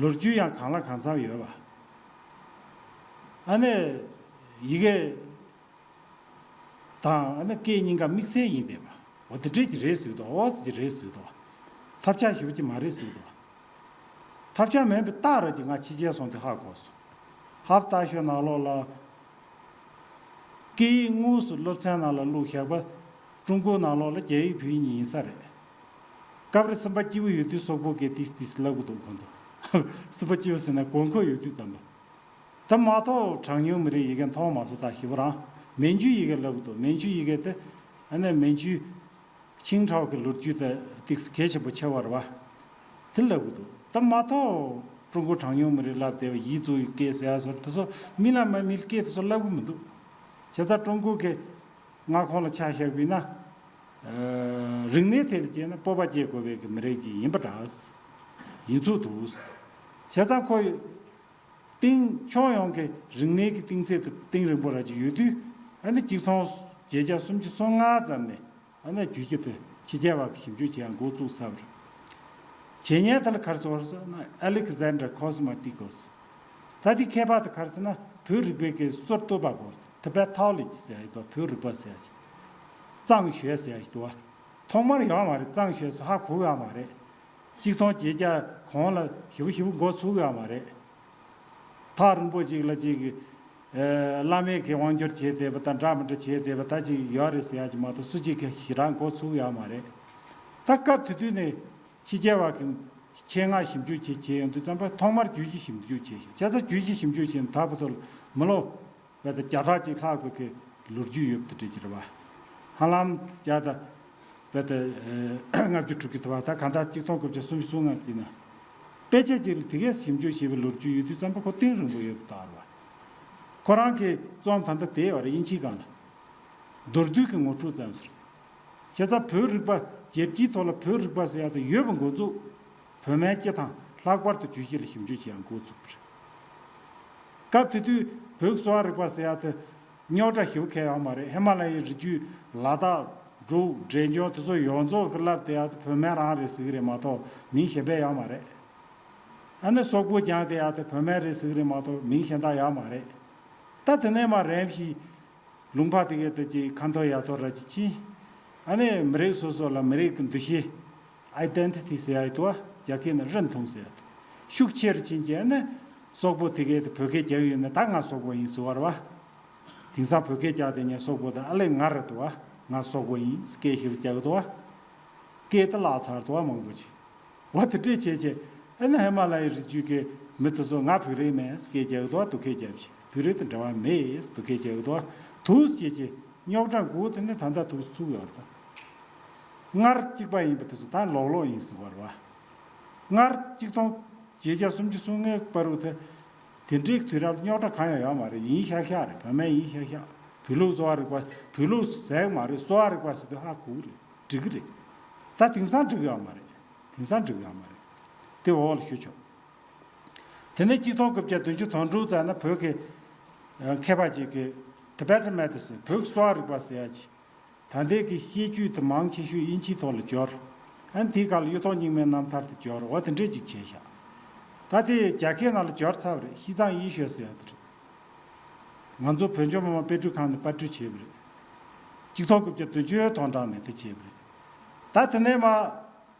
ལོ་རྒྱུས་ཡང་གང་ལ་གང་འཚམ་ཡོད་པ། ཨ་ནི་ཡི་གེ་དང་ཨ་ནི་སྐད་གཉིས་ཀ་དམིགས་བསལ་ཡིན་བསྡད་པ། འོ་དེ་འདྲས་ཀྱི་རེད་ཟེར་གྱི་འདུག་ཨོ་ཙི་ཅིག་རེད་ཟེར་གྱི་འདུག་ཐབས་ཆག་ཞེ་པོ་ཅིག་མ་རེད་ཟེར་གྱི་འདུག་ཐབས་ཆག་མིན་པའི་རྟགས་རེད་ཅེས་ང་ཕྱི་རྒྱལ་སོང་དུས་ཧ་གོ་སོང་། ཧབ་སྟག་ཤོད་ནང་ལོགས་ལ་སྐད་ཡིག་དངོས་སུ་སློབ་ཚན་ནང་ལ་བླུགས་བཞག་པ། ཀྲུང་གོའི་ནང་ལོགས་ལ་རྒྱ་ཡིག་བོད་ཡིག་གཉིས་ཡིན་ས་རེད། སྐབས་རེ་སེམས་པ་སྐྱིད་པོ་ཡོད་དུས་སོག་པོ་སྐད་ཏིས་ཏིས་ལབ་གི་འདུག་ཁོ་ཚོ། སེམས་པ་སྐྱིད་པོ་ཟེར་ན་དགོས་མཁོ་ཡོད་དུས་ཙམ་པ། ད་མ་གཏོགས་གྲངས་ཉུང་མི་རིགས་ཡི་གེ་མཐོང་མ་སོང་། ད་ཞེ་པོ་རང་མན་ཇུའི་ཡི་གེ་ལབ་གི་འདུག་མན་ཇུའི་ཡི་གེ་དེ་ཨ་ནི་མན་ཇུའི་ཆིང་ཁྲའོ་གི་ལོ་རྒྱུས་དེ་ཏིག་གལ་ཆེན་པོ་ཆེ་བ་རེད་པ། དེ་ལབ་གི་འདུག་ད་མ་གཏོགས་ཀྲུང་གོ་གྲངས་ཉུང་མི་རིགས་ལབ་བསྡད་པ་ཡི་ཙུའུ་ཡི་སྐད་ཟེར་ཡ་སོགས་དེ་ཚོ་མི་ལ་མ་མི་ལ་སྐད་དེ་ཚོ་ལབ་གི་མི་འདུག་བྱས་ཙང་ཀྲུང་གོ་གི་མངའ་ཁོངས་ལ་ཆ་བཞག་པ་ཡིན་ན། ཨ། རིག་གནས་ཐད་ལ་བྱས་ན་སྤོབས་པ་སྐྱེ་དགོས་པའི་གི་མི་རིགས་ཅིག་ཡིན་པ་འདྲ། ཡིན་ཚུལ་འདུག་བྱས་ཙང་ཁོ། གཏིང་ཁྱོན་ཡོངས་ཀྱི་རིག་གནས་ཀྱི་གཏིང་ཚད་དེ་གཏིང་རིང་པོ་ར་ཅིག་ཡོད་དུས། ཨ་ནི་གཅིག་སྟོང་བརྒྱད་བརྒྱ་སུམ་ཅུ་སོ་ལྔ་ཙམ་ནས་ཨ་ནི་རྒྱུད་ཀྱི་དེ་ཕྱི་རྒྱལ་བ་གི་ཞིབ་འཇུག་བྱེད་ཡག་འགོ་བཙུགས་ཚར་བ་རེད། བྱེད་མཁན་དེ་ལ་ག་རེ་ཟེར་བ་རེད་ཟེར་ན་Alexander Cosmaticos། ད་དེ་མཁས་པ་དེ་ག་རེ་ཟེར་ན་བོད་རིག་པའི་གི་སྲོལ་གཏོད་པ་པོ། Tibetology ཟེར་ཡག་འདུག་བོད་རིག་པ་ཟེར་ཡག་ཅིག་གཙང་བཤད་ཟེར་ཡག་ཅིག་འདུག་བ། ཐོག་མར་ཡོད་མ་རེད། གཙང་བཤད་ཟེར་ཧ་གོ་ཡོད་མ་རེད། གཅིག་སྟོང་བརྒྱད་བརྒྱ་གོང་ལ་ཞེ་པོ་ཞེ་པོ་འགོ་ཚུགས་ཡོད་མ་རེད། ཐག་རིང་པོ་ཅིག་ལ་ཅིག་ཨེ། བླ་མས་ཀྱི་དབང་སྒྱུར་བྱས་བསྡད་པ་དང་འདྲ་མི་འདྲ་བྱས་བསྡད་པ་ད་ཅིག་ཡོད་རེད་ཟེར་ཡག་ཅིག་མ་གཏོགས་སུ་གཅིག་གིས་ཞེ་དྲག་འགོ་ཚུགས་ཡོད་མ་རེད། ད་སྐབས་དེ་དུས་ནས་ཕྱི་རྒྱལ་བ་གི་ཆེད་མངགས་ཞིབ་འཇུག་བྱེད་བྱེད་ཡོང་དུས་ཙམ་པ་ཐོག་མར་རྒྱུད་ཀྱི་ཞིབ་འཇུག་བྱས་ཤིང་། བྱས་ཙང་རྒྱུད་ཀྱི་ཞིབ་འཇུག་བྱས་ནས་ད་བར་དུ་མི་ལོ། བས་ཏེ་བརྒྱ་ཕྲག་གཅིག་ལྷག་ཙམ་གྱི་ལོ་རྒྱུས་ཡོད་པ་དེ་འདྲ་ཅིག་རེད་བ། ཧ་ལམ་བརྒྱ་དང་། བས་ཏེ་ལྔ་བཅུ་དྲུག་ཅུ་ཐུབ་པ་ད་གང་ལྟར་གཅིག་སྟོང་དགུ་བརྒྱ་སུམ་ཅུ་སོ་ལྔ་བརྩིས་ན། དཔེ་ཆ་གཅིག་ལ་དེ་གས་ཞིབ་འཇུག་བྱས་པའི་ལོ་རྒྱུས་ཡོད་དུས་ཙམ་པ་ཁོ་གཏིང་རིང་པོ་ཡོད་པ་རྟགས་རེད་བ། ཁོ་རང་གི་རྩོམ་ད་ལྟ་དེ་ཡོད་རེད། དབྱིན་ཇིའི་སྒང་ལ། མདོར་བསྡུས་ཀྱི་ངོ་སྤྲོད་ཙམ་ཟེར། བྱས་ཙང་བོད་རིག་པ་རྒྱལ་སྤྱིའི་ཐོག་ལ་བོད་རིག་པ་ཟེར་ཡག་དེ་ཡོད་པ་འགོ་འཛུགས། བོད་སྨན་སྤྱི་དང་ལྷག་པར་དུ་རྒྱུད་སྤྱི་ལ་ཞིབ་འཇུག་བྱེད་ཡག་འགོ་ཚུགས་པ་རེད། སྐབས་དེ་དུས་བོད་ཀྱི་གསོ་བ་རིག་པ་ཟེར་ཡ་དེ་རྙོག་དྲ་ཞེ་པོ་ཁེལ་ཡོད་མ་རེད། ཧི་མ་ལ་ཡའི་རི་རྒྱུད། ལ་དྭགས། འབྲུག་འབྲས་ལྗོངས་དེ་ཚོ་ཡོངས་རྫོགས་ཀྱི་ལབ་བསྡད་ཡ་དེ་བོད་སྨན་རང་རེད་ཟེར་གི་རེད་མ་གཏོགས་མིང་གཞན་པ་ཡོད་མ་རེད། ཨ་ནི་སོག་པོ་སྦྱངས་བསྡད་ཡ་དེ་བོད་སྨན་རེད་ཟེར་གི་རེད་མ་གཏོགས་མིང་གཞན་དག་ཡོད་མ་རེད། ད་དེ་ནས་མར་རིམ་བཞིན་ལུང་པ་དེ་གའི་དེ་ཅིག་ཁ་མཐོ་ཡ་མཐོ་ར་ཅིག་ཕྱིན། ཨ་ནི་མི་རིགས་སོ་སོ་ལ་མི་རིགས་ཀྱི་འདུ་ཤེས། ཨའི་ཌེན་ཊི་ཊི་ཟེར་ཡ་ཡོད་དོ། རྒྱ་སྐད་ནས་རིན་ཐང་ཟེར་ཡ་དེ་ཤུགས་ཆེ་རུ་ཕྱིན་རྗེས་ནི་སོག་པོ་དེ་གའི་དེ་བོད་སྐད་རྒྱག་ཡོད་ན་ད་ང་སོག་པོ་ཡིན་ཟེར་བ་རེད་བ། དེང་སང་བོད་སྐད་རྒྱག་དེ་ཉན་སོག་པོ་དང་ཨ་ལས་ང་རེད་དོ་བ། ང་སོག་པོ་ཡིན་སྐད་ཞིབ་རྒྱག་གི་དོ་བ། སྐད་དེ་བརླག་ཚར་དོ་བ་མང་པོ་ཅིག་བ་དེ་འདྲས་བྱས་བྱས། ཨ་ནི་ཧི་མ་ལ་ཡའི་རི་རྒྱུད་ཀྱི་མི་དེ་ཚོ་ང་བོད་རིགས་མིན་སྐད་རྒྱག་གི་དོ་བ་སྡུག་སྐད་རྒྱབ་ཅིག་བོད་རིགས་དང་འབྲེལ་བ་མེད་སྡུག་སྐད་རྒྱག་གི་དོ་བ་དུས་བྱས་བྱས་རྙོག་དྲ་འགོ་དེ་ནི་ད་ལྟ་དུས་ཚུགས་ཡོད་རེད་ད། སྔར་གཅིག་པ་ཡིན་པ་དེ་ཚོ་ད་ལོག་ལོག་ཡིན་ཟེར་བ་རེད་བ། སྔར་གཅིག་སྟོང་བརྒྱད་བརྒྱ་སུམ་ཅུ་སོ་ལྔའི་བར་དུ་དེ་འདྲའི་དུས་རབས་རྙོག་དྲ་གང་ཡང་ཡོད་མ་རེད། ཡིན་ཤག་ཤག་རེད། བོད་སྨན་ཡིན་ཤག་ཤག་བོད་ལུགས་གསོ་བ་རིག་པ། བོད་ལུགས་ཟེར་གི་མ་རེད། གསོ་བ་རིག་པ་ཟེར་དུས་ཧ་གོ་གི་རེད། འགྲིག་གི་རེད། ད་དེང་སང་འགྲིག་གི་ཡོད་མ་རེད། དེང་སང་འགྲིག་གི་ཡོད་མ་རེད། དེ་འོག་ལ་ཞུ་ཆོག་དེ་ནས་གཅིག་སྟོང་དགུ་བརྒྱ་བདུན་ཅུ་དོན་དྲུག་ཙམ་ན་བོད་ཀྱི་ཨ་མཁས་པ་ཅིག་གིས་Tibetan Medicine བོད་ཀྱི་གསོ་བ་རིག་པ་ཟེར་ཡ་ཅིག་ད་ལྟའི་གི་བཤད་རྒྱུད་དེ་མང་ཆེ་ཤོས་དབྱིན་ཇིའི་ཐོག་ལ་འབྱོར། ཨ་ནི་དེའི་སྒང་ལ་གཡུ་ཐོག་རྙིང་མའི་རྣམ་ཐར་དེ་འབྱོར། འོ་དེ་འདྲས་ཅིག་བྱས་ཤག་ད་དེ་རྒྱ་སྐད་ནང་ལ་འབྱོར་ཚར་བ་རེད། 西藏医学ཟེར་ཡ་དེ་རེད། ང་ཚོ་བོད་ལྗོངས་མི་དམངས་དཔེ་སྐྲུན་ཁང་ནས་པར་སྐྲུན་བྱས་པ་རེད། གཅིག་སྟོང་དགུ་བརྒྱ་བདུན་ཅུ་དོན་གྲངས་ནས་དེ་བྱས་པ་རེད། ད་དེ་ནས་མར་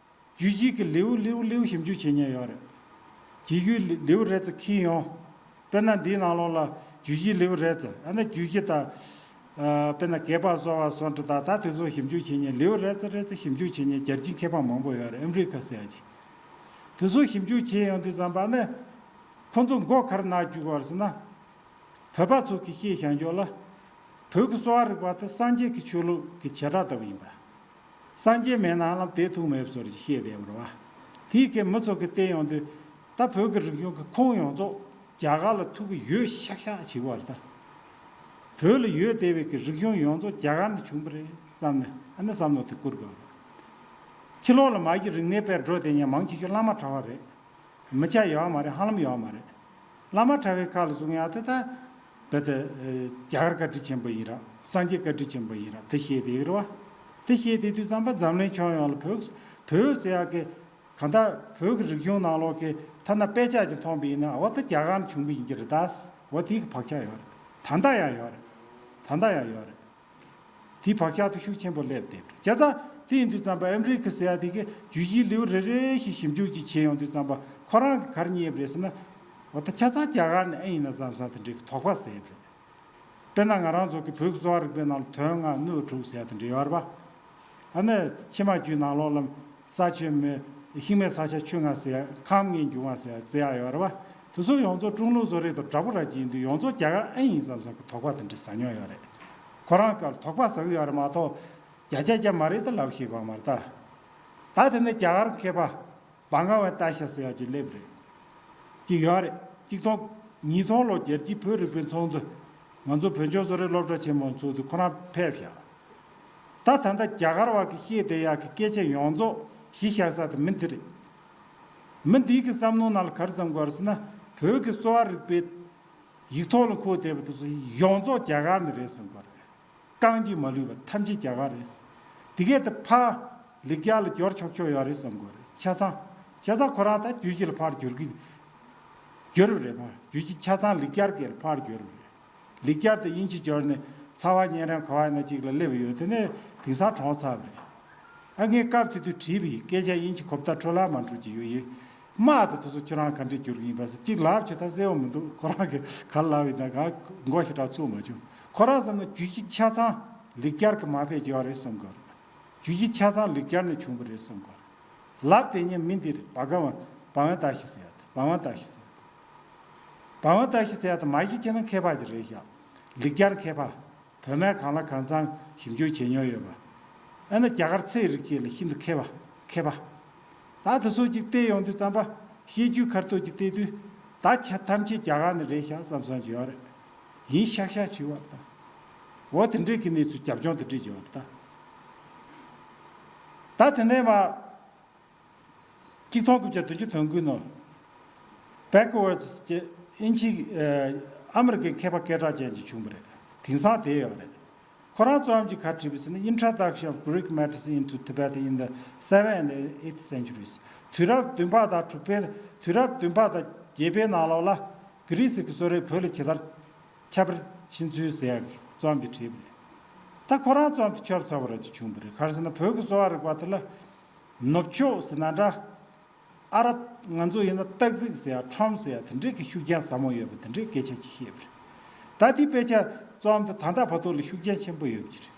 རྒྱུད་བཞི་གི་ལེའུ་ལེའུ་ལེའུ་ཞིབ་འཇུག་བྱེད་མཁན་ཡོད་རེད། རྒྱུད་བཞི་ལེའུ་རེ་ཙམ་འཁྱེར་ཡོང་། དཔེར་ན་འདིའི་ནང་ལོགས་ལ་རྒྱུད་བཞི་ལེའུ་རེ་ཙམ། ཨ་ནི་རྒྱུད་བཞི་དང་། ཨ་དཔེར་ན་བགེགས་པ་གསོ་བ་སོགས་འདྲ་དང་ད་དེ་ཚོ་ཞིབ་འཇུག་བྱེད་མཁན་ལེའུ་རེ་ཙམ་རེ་ཙམ་ཞིབ་འཇུག་བྱེད་མཁན་རྒྱལ་སྤྱིའི་མཁས་པ་མང་པོ་ཡོད་རེད། ཨ་མི་རི་ཀ་ཟེར་ཡ་ཅིག་དེ་ཚོ་ཞིབ་འཇུག་བྱེད་ཡོང་དུས་ཙམ་པ་ནི། ཁོ་ཚོ་མགོ་ག་རེ་ན་རྒྱུག་གི་ཡོད་རེད་ཟེར་ན། བོད་པ་ཚོ་གིས་བཤད་བཞག་ཕྱོགས་ལ། བོད་ཀྱི་གསོ་བ་རིག་པ་དེ་སངས་རྒྱས་ཀྱི་ཆོས་ལུགས་ཀྱི་བྱེ་བྲག་ལྟ་བུ་ཡིན་པ། སངས་རྒྱས་མེད་ན་ཧ་ལམ་བསྡད་ཐུབ་མེད་པ་བཟོ་འདྲ་ཞིག་བཤད་བསྡད་ཡོད་རེད་བ། དེའི་སྐད་མི་ཚོ་གིས་བལྟས་ཡོང་དུས། ད་བོད་ཀྱི་རིག་གཞུང་གི་ཁུངས་ཡོངས་རྫོགས་རྒྱ་གར་ལ་ཐུག་གི་ཡོད་ཤག་ཤག་བྱེད་ཀྱི་ཡོད་རེད་ད། བོད་ལ་ཡོད་བསྡད་པའི་གི་རིག་གཞུང་ཡོངས་རྫོགས་རྒྱ་གར་ནས་བྱུང་བ་རེད་བསམ་ནས་ཨ་ནི་བསམ་བློ་དེ་བསྐུར་དགོས་རེད། ཕྱི་ལོགས་ལ་མ་གཞི་རིག་གནས་སྤེལ་འགྲོ་བསྡད་མཁན་མང་ཆེ་ཤོས་བླ་མ་གྲྭ་པ་རེད། མི་སྐྱ་ཡོད་མ་རེད། ཧ་ལམ་ཡོད་མ་རེད། བླ་མ་གྲྭ་པའི་ཁ་ལ་བཟུང་ཡ་དེ་ད། རྦད་དེ་རྒྱ་གར་བཀའ་དྲིན་ཆེན་པོ་ཡིན་ར་སངས་རྒྱས་བཀའ་དྲིན་ཆེན་པོ་ཡིན་ར་དེ་བཤད་བསྡད་ཡོད་རེད་བ། དེ་བཤད་བསྡད་དུས་ཙམ་པ་འཛམ་གླིང་ཁྱོན་ཡོངས་ལ་བོད་བོད་ཟེར་ཡ་གི་གང་ལྟར་བོད་ཀྱི་རིག་གཞུང་ནང་ལོགས་ཀྱི་ཐ་ན་དཔེ་ཆ་ཅིག་མཐོང་པ་ཡིན་ན་འོ་ད་རྒྱ་གར་ནས་བྱུང་བ་ཡིན་གྱི་རེད་ད། འོ་དེ་གི་བག་ཆགས་ཡོད་རེད། ད་ལྟ་ཡང་ཡོད་རེད། ད་ལྟ་ཡང་ཡོད་རེད། དེའི་བག་ཆགས་དེ་ཤུགས་ཆེན་པོ་སླེབས་བསྡད་པ་རེད། བྱས་ཙང་དེ་ཡིན་དུས་ཙམ་པ་ཨ་མི་རི་ཀ་ཟེར་ཡ་དེ་གི་རྒྱུད་བཞིའི་ལེའུ་རེ་རེ་བཞིན་ཞིབ་འཇུག་ཅིག་བྱས་ཡོང་དུས་ཙམ་པ་ཁོ་རང་གིས་ག་རེ་རྙེད་པ་རེད་ཟེར་ན། འོ་ད་ཆ་ཚང་རྒྱ་གར་ནས་ཨེ་ཡིན་ན་བསམ་བསམ་དེ་འདྲའི་གི་དོགས་པ་ཟ་ཡི་རེད། དཔེར་ན་ང་རང་ཚོ་གི་བོད་ཀྱི་གསོ་བ་རིག་པའི་ནང་ལ་དོན་ལྔ་སྣོད་དྲུག་ཟེར་ཡ་དེ་འདྲ་ཡོད་རེད་པ། ཨ་ནི་ཕྱི་མ་རྒྱུད་ནང་ལོགས་ལ་ས་ཆུ་མེ་ཤིང་མེ་ས་ཆ་ཆུ་ལྔ་ཟེར་ཡ་ཁམས་ལྔའི་འབྱུང་བ་ཟེར་ཡ་ཟེར་ཡ་ཡོད་རེད་པ། དེ་ཚོ་ཡོངས་རྫོགས་ཀྲུང་ལུགས་བཟོ་རིག་དང་འདྲ་པོ་ར་ཅིག་ཡིན་དུས་ཡོངས་རྫོགས་རྒྱ་གར་ཨེ་ཡིན་བསམ་བསམ་གི་དོགས་པ་དེ་འདྲ་ཟ་མྱོང་ཡོད་རེད། ཁོ་རང་སྐབས་ལ་དོགས་པ་ཟ་གི་ཡོད་རེད་མ་གཏོགས། བརྒྱ་ཆ་བརྒྱ་མ་རེད་ད་ལབ་ཤེས་པ་མ་རེད་ད། ད་དེ་ནས་རྒྱ་གར་མཁས་པ། བྷ་ག་ཝན་ཏ་ཤ་ཟེར་ཡ་ཅིག་སླེབས་རེད། ཅིག་ཡོད་རེད། ཅིག་སྟོང་། ཉིས་སྟོང་ལོ་རྒྱལ་སྤྱིའི་བོད་རིག་པའི་ཚོགས་འདུ། ང་ཚོ་བོད་ལྗོངས་བཟོ་རིག་སློབ་གྲྭ་ཆེན་མོ་ཚོགས་དུས་ཁོ་རང་ཕེབས་ཤག་ད་ད་ལྟ་རྒྱ་གར་བ་གི་བཤད་བསྡད་ཡག་གི་སྐད་ཆ་ཡོངས་རྫོགས་གཞི་བཞག་ས་དེ་མི་འདི་རེད། མི་འདིའི་གི་བསམ་བློ་ནང་ལ་ག་རེ་བསམ་དགོས་རེད་ཟེར་ན། བོད་ཀྱི་གསོ་བ་རིག་པའི་ཡིག་ཐོག་ལ་འཁོད་བསྡད་པ་དེ་ཚོ་ཡོངས་རྫོགས་རྒྱ་གར་ནས་རེད་བསམ་དགོས་རེད། རྐང་གཅིག་མ་ལུས་པ་ཐམས་ཅད་རྒྱ་གར་རེད། དེ་གས་དེ་ཕར་ལེགས་སྦྱར་ལ་སྦྱོར་ཆོག་ཆོག་ཡོད་རེད་བསམ་དགོས་རེད། ཆ་ཚང་། ཆ་ཚང་ཁོ་རང་ད་རྒྱུད་བཞི་ལ་ཕར་བསྒྱུར་གི། བསྒྱུར་བ་རེད་ཕར། རྒྱུད་བཞི་ཆ་ཚང་ལེགས་སྦྱར་གྱི་ལ་ཕར་བསྒྱུར་བ་རེད། ལེགས་སྦྱར་དེ་དབྱིན་ཇི་སྦྱོར་ནས་ཚ་བ་གཉན་རིམས་ག་བ་ཡིན་ན་གཅིག་ལ་སླེབས་ཡོད། དེ་ནས་དེང་སང་གྲོངས་ཚར་བ་རེད། ཨ་ངས་སྐབས་དེ་དུས་བྲིས་པ་ཡིན། སྐད་ཆ་དབྱིན་ཇི་གོ་བརྡ་འཕྲོད་ལ་མ་འཕྲོད་ཀྱི་ཡོད་ཡིན། དམག་དེ་དེ་ཚོ་ཁྱོད་རང་ག་འདྲས་བསྒྱུར་གྱི་ཡིན་པ་ཟེར་གཅིག་ལབ་བྱས་ད་གསལ་བོ་མི་འདུག་ཁོ་རང་གིས་ག་ལབ་ཡིན་ན་ང་མགོ་ཞེ་དྲག་ཚོས་མ་བྱུང་། ཁོ་རང་བསམ་ན་རྒྱུད་བཞི་ཆ་ཚང་ལེགས་སྦྱར་གྱི་མ་ཕེབས་ཀྱི་ཡོད་རེད་བསམ་གྱི་ཡོད་རེད། རྒྱུད་བཞི་ཆ་ཚང་ལེགས་སྦྱར་ནས་བྱུང་བ་རེད་བསམ་གྱི་ཡོད་རེད། ལབ་དེ་ཉིད་མི་འདི་རེད། བྷ་ག་ཝན། བྷ་ཝན་ཏ་ཤི་ཟེར་ཡ་དེ། བྷ་ཝན་ཏ་ཤི་ཟེར་ཡ་དེ། བྷ་ཝན་ཏ་ཤི་ཟེར་ཡ་དེ་མ་གཞི་བྱས་ན་མཁས་པ་ཅིག་རེད་ཤག་ལེགས་སྦྱར་མཁས་པ། བོད་སྨན་གང་ལ་གང་འཚམ་ཞིབ་འཇུག་བྱེད་མྱོང་ཡོད་པ། ཨ་ནི་རྒྱ་གར་ཚེའི་རིག་བྱེད་ལ་ཤིན་ཏུ་མཁས་པ། མཁས་པ། ད་དེ་ཚོ་ཅིག་བལྟས་ཡོང་དུས་ཙམ་པ། བཤད་རྒྱུད་ཁ་ཐུག་ཅིག་བལྟས་དུས། ད་ཆ་ཐམས་ཅད་རྒྱ་གར་ནས་རེད་ཤག་བསམ་བསམ་ཅིག་ཡོད་རེད། ཡིན་ཤག་ཤག་བྱེད་བར་ད། འོ་དེ་འདྲའི་གི་གནས་ཚུལ་རྒྱབ་ལྗོངས་དེ་འདྲས་ཅིག་ཡོད་རེད་ད། ད་དེ་ནས་མ། གཅིག་སྟོང་དགུ་བརྒྱ་བདུན་ཅུ་དོན་དགུའི་ནང་། Backwards ཀྱི་དབྱིན་ཇི། ཨ་ ཨ་མི་རི་ཀའི་མཁས་པ་སྐད་གྲགས་ཅན་ཅིག་བྱུང་བ་རེད། དེང་སང་དེ་ཡོད་རེད། ཁོ་རང་རྩོམ་གྱི་ཁ་བྲིས་པ་ཟེར་ན། Introduction of Greek Medicine into Tibetan in the seventh and eighth centuries. དུས་རབས་བདུན་པ་དང་དྲུག་པའི། དུས་རབས་བདུན་པ་དང་བརྒྱད་པའི་ནང་ལོགས་ལ་གྷི་རི་སི་གི་གསོ་རིག་བོད་ལ་ཇི་ལྟར་ཁྱབ་པར་ཕྱིན་ཚུལ་ཟེར་ཡག་གི་རྩོམ་གྱི་བྲིས་པ་རེད། ད་ཁོ་རང་རྩོམ་དེ་ཆོབ་ཚ་བོ་ར་ཅིག་བྱུང་བ་རེད། ག་རེ་ཟེར་ན། བོད་ཀྱི་གསོ་བ་རིག་པ་དེ་ལ་ནུབ་ཕྱོགས་ཟེར་ན་འདྲ། ཨ་རབ། ང་ཚོ་ཡིན་ན་སྟག་གཟིག་ཟེར་ཡ། ཁྲོམ་ཟེར་ཡ། དེ་འདྲའི་གི་ཤུགས་རྐྱེན་ཟབ་མོ་ཡོད་པ་དེ་འདྲའི་སྐད་ཆ་ཅིག་བཤད་པ་རེད། ད་དེའི་དཔེ་ཆ་རྩོམ་དེ་ད་ལྟ་བར་དུ་ལ་ཤུགས་རྐྱེན་ཆེན་པོ་ཡོད་པ་ཅིག་རེད།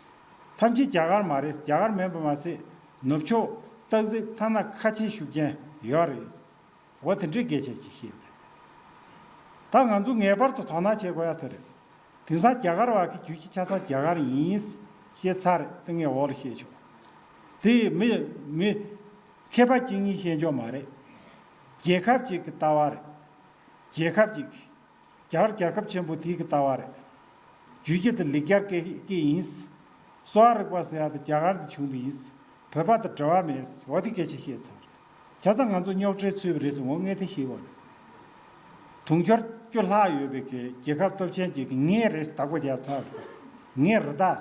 ཐམས་ཅད་རྒྱ་གར་མ་རེད། རྒྱ་གར་མིན་པ་མ་ཟད། ནུབ་ཕྱོགས་སྟག་གཟིག་ཐ་ན་ཁ་ཆེའི་ཤུགས་རྐྱེན་ཡོད་རེད། འོ་དེ་འདྲའི་སྐད་ཆ་ཅིག་བཤད་པ་རེད། ད་ང་ཚོ་ངེས་པར་དུ་དོ་སྣང་བྱེད་དགོས་ཡ་དེ་རེད། དེང་སང་རྒྱ་གར་བ་གི་རྒྱུད་ཀྱི་ཆ་ཚང་རྒྱ་གར་ཡིན་ཞེས་ཚར་རེད། དེ་ངས་འོག་ལ་བཤད་ཆོག་དེ་མི་མི་མཁས་པ་གཅིག་གཉིས་བཤད་འཇོག་མ་རེད། རྒྱལ་ཁབ་ཅིག་གི་ལྟ་བ་རེད། རྒྱལ་ཁབ་ཅིག་རྒྱ་གར་རྒྱལ་ཁབ་ཆེན་པོ་དེའི་གི་ལྟ་བ་རེད། རྒྱུད་ཀྱི་དེ་ལེགས་སྦྱར་སྐད་སྐད་ཡིན། གསོ་བ་རིག་པ་ཟེར་ཡ་དེ་རྒྱ་གར་དུ་བྱུང་བ་ཡིན། བོད་པ་དང་འབྲེལ་བ་མེད། འོ་དེ་སྐད་ཆ་བཤད་ཚར། བྱས་ཙང་ང་ཚོ་རྙོག་དྲའི་ཚུད་པ་རེད་ཟེར། འོ་ངས་དེ་ཤེས་པ་རེད། དུང་ཕྱུར་བཅུ་ལྷག་ཡོད་པའི་གི་རྒྱལ་ཁབ་སྟོབས་ཆེན་ཅིག་གིས་ངས་རེད་བདག་པོ་རྒྱབ་ཚར་བ་རེད། ངས་རེད་ད།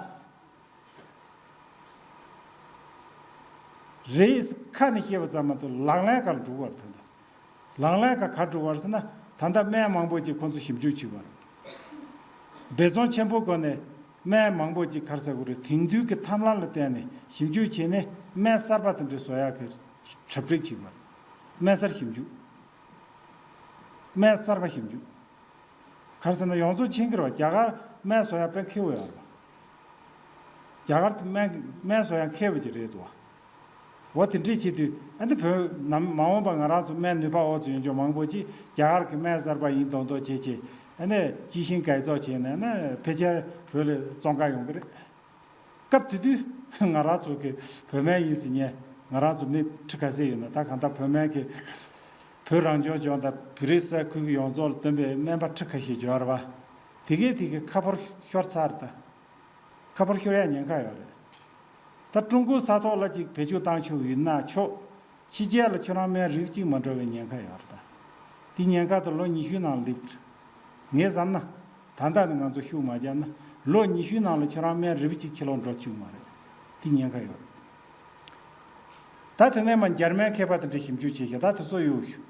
རེད་ཁ་ནས་བཤད་པ་ཙམ་མ་གཏོགས་ལག་ལེན་ག་ལ་འགྲོ་གི་ཡོད་རེད། ད་ལྟ་ལག་ལེན་ག་ག་འགྲོ་གི་ཡོད་རེད་ཟེར་ན། ད་ལྟ་སྨན་མང་པོ་ཅིག་ཁོང་ཚོ་ཞིབ་འཇུག་བྱེད་ཀྱི་ཡོད་རེད། འབད་བརྩོན་ཆེན་པོའི་སྒོ་ནས་སྨན་མང་པོ་ཅིག་ག་རེ་ཟེར་དགོས་རེད། དེང་དུས་ཀྱི་ཐབས་ལམ་ལ་བརྟེན་ནས་ཞིབ་འཇུག་བྱས་ནས་སྨན་གསར་པ་དེ་འདྲ་བཟོ་ཡག་གི་གྲ་སྒྲིག་བྱེད་ཀྱི་ཡོད་རེད། སྨན་གསར་ཞིབ་འཇུག་སྨན་གསར་པ་ཞིབ་འཇུག་ག་རེ་ཟེར་ན། ཡོངས་རྫོགས་མཁྱེན་གྱི་རེད་པ། རྒྱ་གར་སྨན་བཟོ་ཡ་དཔེ་མཁས་པོ་ཡོད་རེད་པ། རྒྱ་གར་དུ་སྨན་སྨན་བཟོ་ཡ་མཁས་པོ་ཅིག་རེད་འདུག་པ། འོ་དེ་འདྲས་བྱེད་དུས། ཨ་ནི་བོད་ནམ་མ་འོངས་པ་ང་རང་ཚོ་སྨན་ནུས་པ་འོག་ཏུ་ཡོང་རྒྱུ་མང་པོ་ཅིག་རྒྱ་གར་གྱི་སྨན་གསར་པ་ཡིན་མདོག་མདོག་བྱེད་བྱེད། ཨ་ནི་སྤྱི་བྱིངས་ག་ཚོགས་བྱས་ནས། ཨ་ནི་ཕལ་ཆེར་བོད་ལ་བཙོང་ག་ཡོང་གི་རེད། སྐབས་དེ་དུས་ང་རང་ཚོ་གི་བོད་སྨན་ཡིན་ཟེར་མཁན། ང་རང་ཚོ་མི་ཁྲི་ཁ་ཤས་ཡོད་ན། ད་གང་ལྟར་བོད་སྨན་གྱི་བོད་རང་སྐྱོང་ལྗོངས་དང་བོད་རིགས་ས་ཁུལ་གྱི་ཡོངས་རྫོགས་ལ་བཏོན་པའི་སྨན་པ་ཁྲི་ཁ་ཤས་འབྱོར་བ། དེ་གས་དེ་གས་ཁ་ཕོར་ཤོར་ཚར། ད་ཁ་ཕོར་ཤོར་ཡ་ཉེན་ཁ་ཡོད་རེད། ད་ཀྲུང་གོའི་ས་ཐོག་ལ་ཅིག་བེད་སྤྱོད་བཏང་ཆོག་ཡིན་ན་ཆོག་ཕྱི་རྒྱལ་ལ་ཁྱོད་རང་སྨན་རིགས་གཅིག་མ་འགྲོ་བའི་ཉེན་ཁ་ཡོད་རེད། ད་དེ་ཉེན་ཁ་དེ་ལོ་ཉི་ཤུའི་ནང་སླེབས། ངས་བསམ་ན། ད་ལྟ་ནས་ང་ཚོ་ཤུགས་མ་བརྒྱབ་ན། ལོ་ཉི་ཤུའི་ནང་ལ་ཁྱོད་རང་སྨན་རིལ་བུ་གཅིག་ཕྱི་ལོགས་འགྲོ་བཅུག་མ་རེད། དེ་ཉེན་ཁ་ཡོད་རེད། ད་དེ་ནས་མར་འཇར་མན་མཁས་པ་དེ་འདྲས་ཞིབ་འཇུག་བྱས་ཤག་ད་དེ་ཚོ་གཡུག་ཤོག་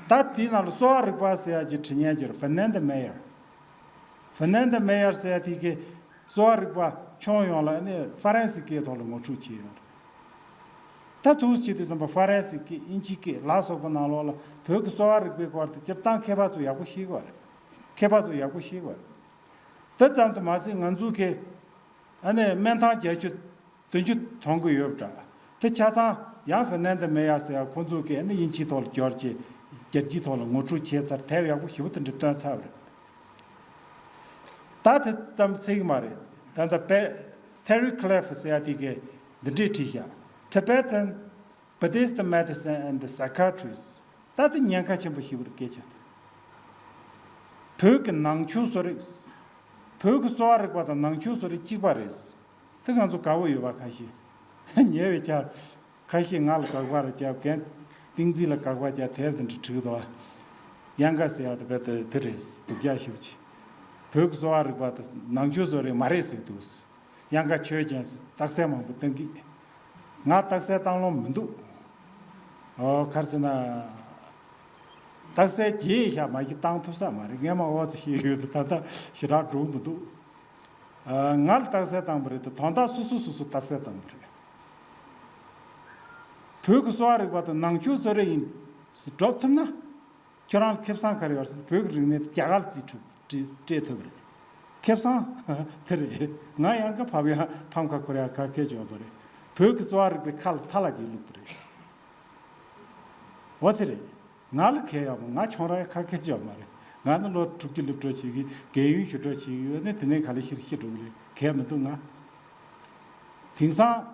ད་དེའི་ནང་ལ་གསོ་བ་རིག་པ་ཟེར་ཡ་ཅིག་བྲིས་མཁན་ཅིག་རེད། Fernand Meyer། Fernand Meyer ཟེར་ཡ་དེ་གིས་གསོ་བ་རིག་པ་ཁྱོན་ཡོངས་ལ་ཨ་ནི་ཧྥ་རན་སིའི་སྐད་ཐོག་ལ་ངོ་སྤྲོད་བྱས་ཡོད་རེད། ད་འདུག་སེ་བྱེད་དུས་ཙམ་པ་ཧྥ་རན་སིའི་སྐད། དབྱིན་ཇིའི་སྐད་ལ་སོགས་པ་ནང་ལོགས་ལ་བོད་ཀྱི་གསོ་བ་རིག་པའི་སྐོར་དེ་སྤྱིར་བཏང་མཁས་པ་ཚོ་ཡག་པོ་ཤེས་ཀྱི་ཡོད་རེད། མཁས་པ་ཚོ་ཡག་པོ་ཤེས་ཀྱི་ཡོད་རེད། དེ་ཙམ་དུ་མ་ཟད། ང་ཚོ་གི་ཨ་ནི་སྨན་ཐང་བརྒྱད་ཅུ་བདུན་ཅུ་མཐོང་གི་ཡོད་པ་འདྲ། དེ་ཆ་ཚང་ཡང་Fernand Meyer ཟེར་ཡ་ཁོང་ཚོ་གིས་ཨ་ནི་དབྱིན་ཇིའི་ཐོག་ལ་བསྒྱུར་བྱས། རྒྱལ་སྤྱིའི་ཐོག་ལ་ངོ་སྤྲོད་བྱས་ཚར། དེབ་ཡག་པོ་ཞེ་པོ་དེ་འདྲ་བཏོན་ཚར་བ་རེད། ད་དེ་ཙམ་ཚད་ཀྱི་མ་རེད། ད་ལྟ་པེ། Terry Cliff ཟེར་ཡ་དེ་གིས་འདི་འདྲས་བྲིས་ཤག Tibetan Buddhist Medicine and Psychiatry། ད་དེ་ཉེན་ཁ་ཆེན་པོ་ཞེ་པོ་རེད། སྐད་ཆ་དེ། བོད་ཀྱི་ནང་ཆོས་གསོ་རིག་བོད་ཀྱི་གསོ་བ་རིག་པ་དང་ནང་ཆོས་གསོ་རིག་གཅིག་པ་རེད། དེ་ང་ཚོ་དགའ་པོ་ཡོད་པ་ཁ་ཤས། ཉེ་བའི་ཆར་ཁ་ཤས་ང་ལ་དགག་པ་རེ་བརྒྱབ། རྒན་བསྟན་འཛིན་ལ་དགག་པ་རྒྱབ། དེབ་དེ་འདྲ་བྲིས་འདུག་པ། གཡང་ཁ་ཟེར་ཡ་དེ་རྦད་དེ་དེ་རེད། སྡུག་ཅག་ཞེ་པོ་ཅིག་བོད་ཀྱི་གསོ་བ་རིག་པ་དང་ནང་ཆོས་གསོ་རིག་མ་རེད་ཟེར་འདུག་གཡང་ཁ་ཆོས་ཅན་རྟགས་གསལ་མང་པོ་བཏང་གི། ང་རྟགས་གསལ་བཏང་ལོང་མི་འདུག་ཨོ། ག་རེ་ཟེར་ན། རྟགས་གསལ་བརྗེད་ཤག་མ་གཞི་བཏང་ཐུབ་ས་མ་རེད། སྔས་མ་འོ་ཙི་ཞིག་ཡོད་དེ། ད་ལྟ་ཞེ་དྲག་འགྲོ་གི་མི་འདུག་ཨ། ང་ལ་རྟགས་གསལ་བཏང་བ་རེད་དེ། དོན་དག་སོ་སོ་སོ་སོ་རྟགས་གསལ་བཏང་བ་རེད། བོད་ཀྱི་གསོ་བ་རིག་པ་དང་ནང་ཆོས་གསོ་རིག་ཡིན་ཟེར་སྒྲོག་ཐུབ་ན། ཁྱོད་རང་ལ་ཁེ་བཟང་ག་རེ་ཡོད་ཟེར་ན། བོད་ཀྱི་རིག་གནས་དེ་རྒྱ་གར་ལ་རྩིས་སྤྲོད་སྤྲད་སྤྲད་ཐུབ་པ་རེད། ཁེ་བཟང་དེ་རེད། ང་གཡང་ཁ་ཕབ་ཡ། ཕམ་ཁ་འཁུར་ཡ་ག་གེ་ཡོད་མ་རེད། བོད་ཀྱི་གསོ་བ་རིག་པའི་ཁ་ལ་ཐ་ལ་ཅིག་བླུགས་པ་རེད། འོ་དེ་རེད། ང་ལ་གལ་ཡོད་མ། ང་ཁྱོང་ར་ཡ་ག་གེ་ཡོད་མ་རེད། ང་ནི་ལོ་དྲུག་ཅུ་སླེབས་འགྲོ་བྱེད་ཀྱི། རྒས་ཡོལ་ཞུ་འགྲོ་བྱེད་ཀྱི་ཡོད་ནི། དེ་ནས་ག་ལེ་ཤི་ཤི་འགྲོ་གི་རེད། གལ་མི་འདུག་ང་དེང་སང་།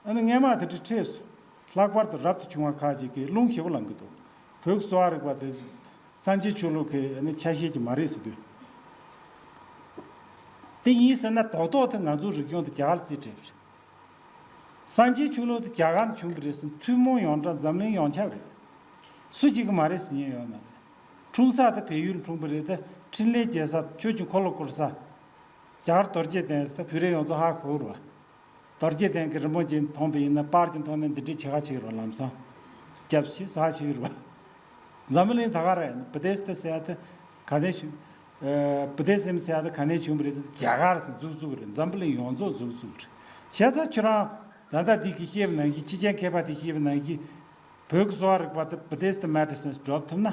ཨ་ནི་སྔས་མ་དེ་འདྲ་འཕྲད་སོང་། ལྷག་པར་དུ་རབ་ཏུ་བྱུང་བ་ཁག་ཅིག་གིས་རླུང་ཞེ་པོ་ལངས་ཀྱི་འདུག་བོད་ཀྱི་གསོ་བ་རིག་པ་དེ་སངས་རྒྱས་ཆོས་ལུགས་ཀྱི་ཨ་ནི་ཆ་ཤས་ཅིག་མ་རེད་ཟེར་དུས། དེ་ཡིན་ཟེར་ན། རྡོག་རྡོག་དེ་ང་ཚོའི་རིག་གཞུང་དེ་རྒྱ་གར་ལ་རྩིས་སྤྲད་པ་རེད། སངས་རྒྱས་ཆོས་ལུགས་དེ་རྒྱ་གར་ནས་བྱུང་བ་རེད་ཟེར་ན། ཐུན་མོང་ཡོངས་གྲགས་འཛམ་གླིང་ཡོངས་ཁྱབ་རེད། སུ་གཅིག་གིས་མ་རེད་ཟེར་མཁན་ཡོད་མ་རེད། འཁྲུངས་ས་དེ་བལ་ཡུལ་འཁྲུངས་པ་རེད་དེ། འཕྲིན་ལས་རྒྱས་ས། ཆོས་ཀྱི་འཁོར་ལོ་བསྐོར་ས། རྒྱ་གར་རྡོ་རྗེ་གདན་ཟེར་ད་བོད་རིགས་ཡོངས་རྫོགས་ཧ་གོ་རེད་བ། རྡོ་རྗེ་གདན་གྱི་རིན་པོ་ཆེ་མཐོང་པ་ཡིན་ན་པར་གྱི་མཐོང་ནས་འདི་འདྲའི་ཆེ་ཁ་ཆེ་རུ་ལམ་སང་རྒྱབ་ཆེ་ས་ཆེ་རུ་བ། འཛམ་བུ་གླིང་ད་ག་རེད། བུ་དེ་སི་ཏི་ཟེར་ཡ་དེ་ག་ནས་བྱུང་། བུ་དེ་སིམ་ཟེར་ཡ་དེ་ག་ནས་བྱུང་བ་རེད་ཟེར། རྒྱ་གར་ཟེར་འཛུགས་བཙུགས་རེད། འཛམ་བུ་གླིང་ཡོངས་རྫོགས་འཛུགས་བཙུགས་རེད། བྱས་ཙང་ཁྱོད་རང་ད་ལྟ་འདི་གི་བཤད་པ་ནང་བཞིན། ཕྱི་རྒྱལ་མཁས་པ་དེ་བཤད་པ་ནང་བཞིན་བོད་ཀྱི་གསོ་བ་རིག་པ་དེ་བུ་དེ་སི་ཏི་མེ་ཌི་སིན་སྒྲུབ་ཐུབ་ན།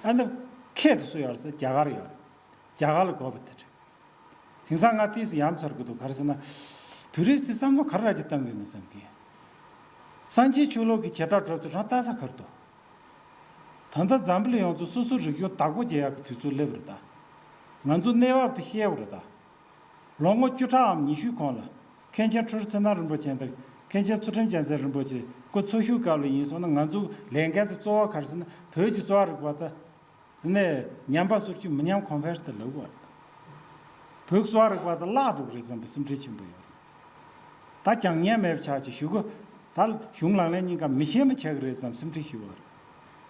ཨ་ནི་ཁྱད་དུ་སུ་ཡོད་རེད་ཟེར། རྒྱ་གར་ཡོད་རེད། རྒྱ་གར་ལ་དགོས་པ་དེ་རེད། དེང་སང་ང་ཏིས་ཡ་མཚར་གི་འདུག་ག་རེ་ཟེར་ན། བོད་རིགས་དེ་བསམ་བློ་ག་རེ་ར་ཅིག་བཏང་གི་ཡོད་ན་བསམ་གི། སངས་རྒྱས་ཆོས་ལུགས་ཀྱི་བྱེ་བྲག་གྲུབ་དུས་རང་ལྟ་ས་ག་རེ་འདུག་ད་ལྟ་འཛམ་བུ་གླིང་ཡོངས་རྫོགས་སོ་སོའི་རིག་གཞུང་བདག་པོ་བྱེད་ཡག་གི་དུས་ཚོད་སླེབས་རེད་ད། ང་ཚོ་གནས་བབ་དེ་ཤེས་པ་རེད་ད། ལོ་ངོ་བཅུ་ཕྲག་གམ་ཉི་ཤུའི་གོང་ལ། མཁན་ཆེན་ཁྲི་རུ་ཚེ་རིང་རིན་པོ་ཆེ་དང་མཁན་ཆེན་ཚུལ་ཁྲིམས་རྒྱལ་མཚན་རིན་པོ་ཆེ་སྐུ་འཚོ་བཞུགས་སྐབས་ལ་ཡིན་སོང་ན། ང་ཚོའི་ལས་འགན་དེ་གཙོ་བོ་ག་རེ་ཟེར་ན། བོད་ཀྱི་གསོ་བ་རིག་པ་དང་། དེ་ནས་ཉམས་པ་སོར་ཆུད་མི་ཉམས་གོང་འཕེལ་དུ་ལུག་པ། བོད་གསོ་བ་རིག་པ་དང་བརླག་འགྲོ་གི་རེད་བསམ་པའི་སེམས་ཁྲལ་ཆེན་པོ་ཡོད་རེད། ད་ཀྱང་ཉན་མེད་པ་ཆགས་ཀྱི་ཞུ་གོ། ད་གཞུང་ལག་ལེན་གཉིས་ཀ་མི་ཤེས་མི་ཆགས་ཀྱི་རེད་བསམ་སེམས་ཁྲལ་ཞུ་བ་རེད།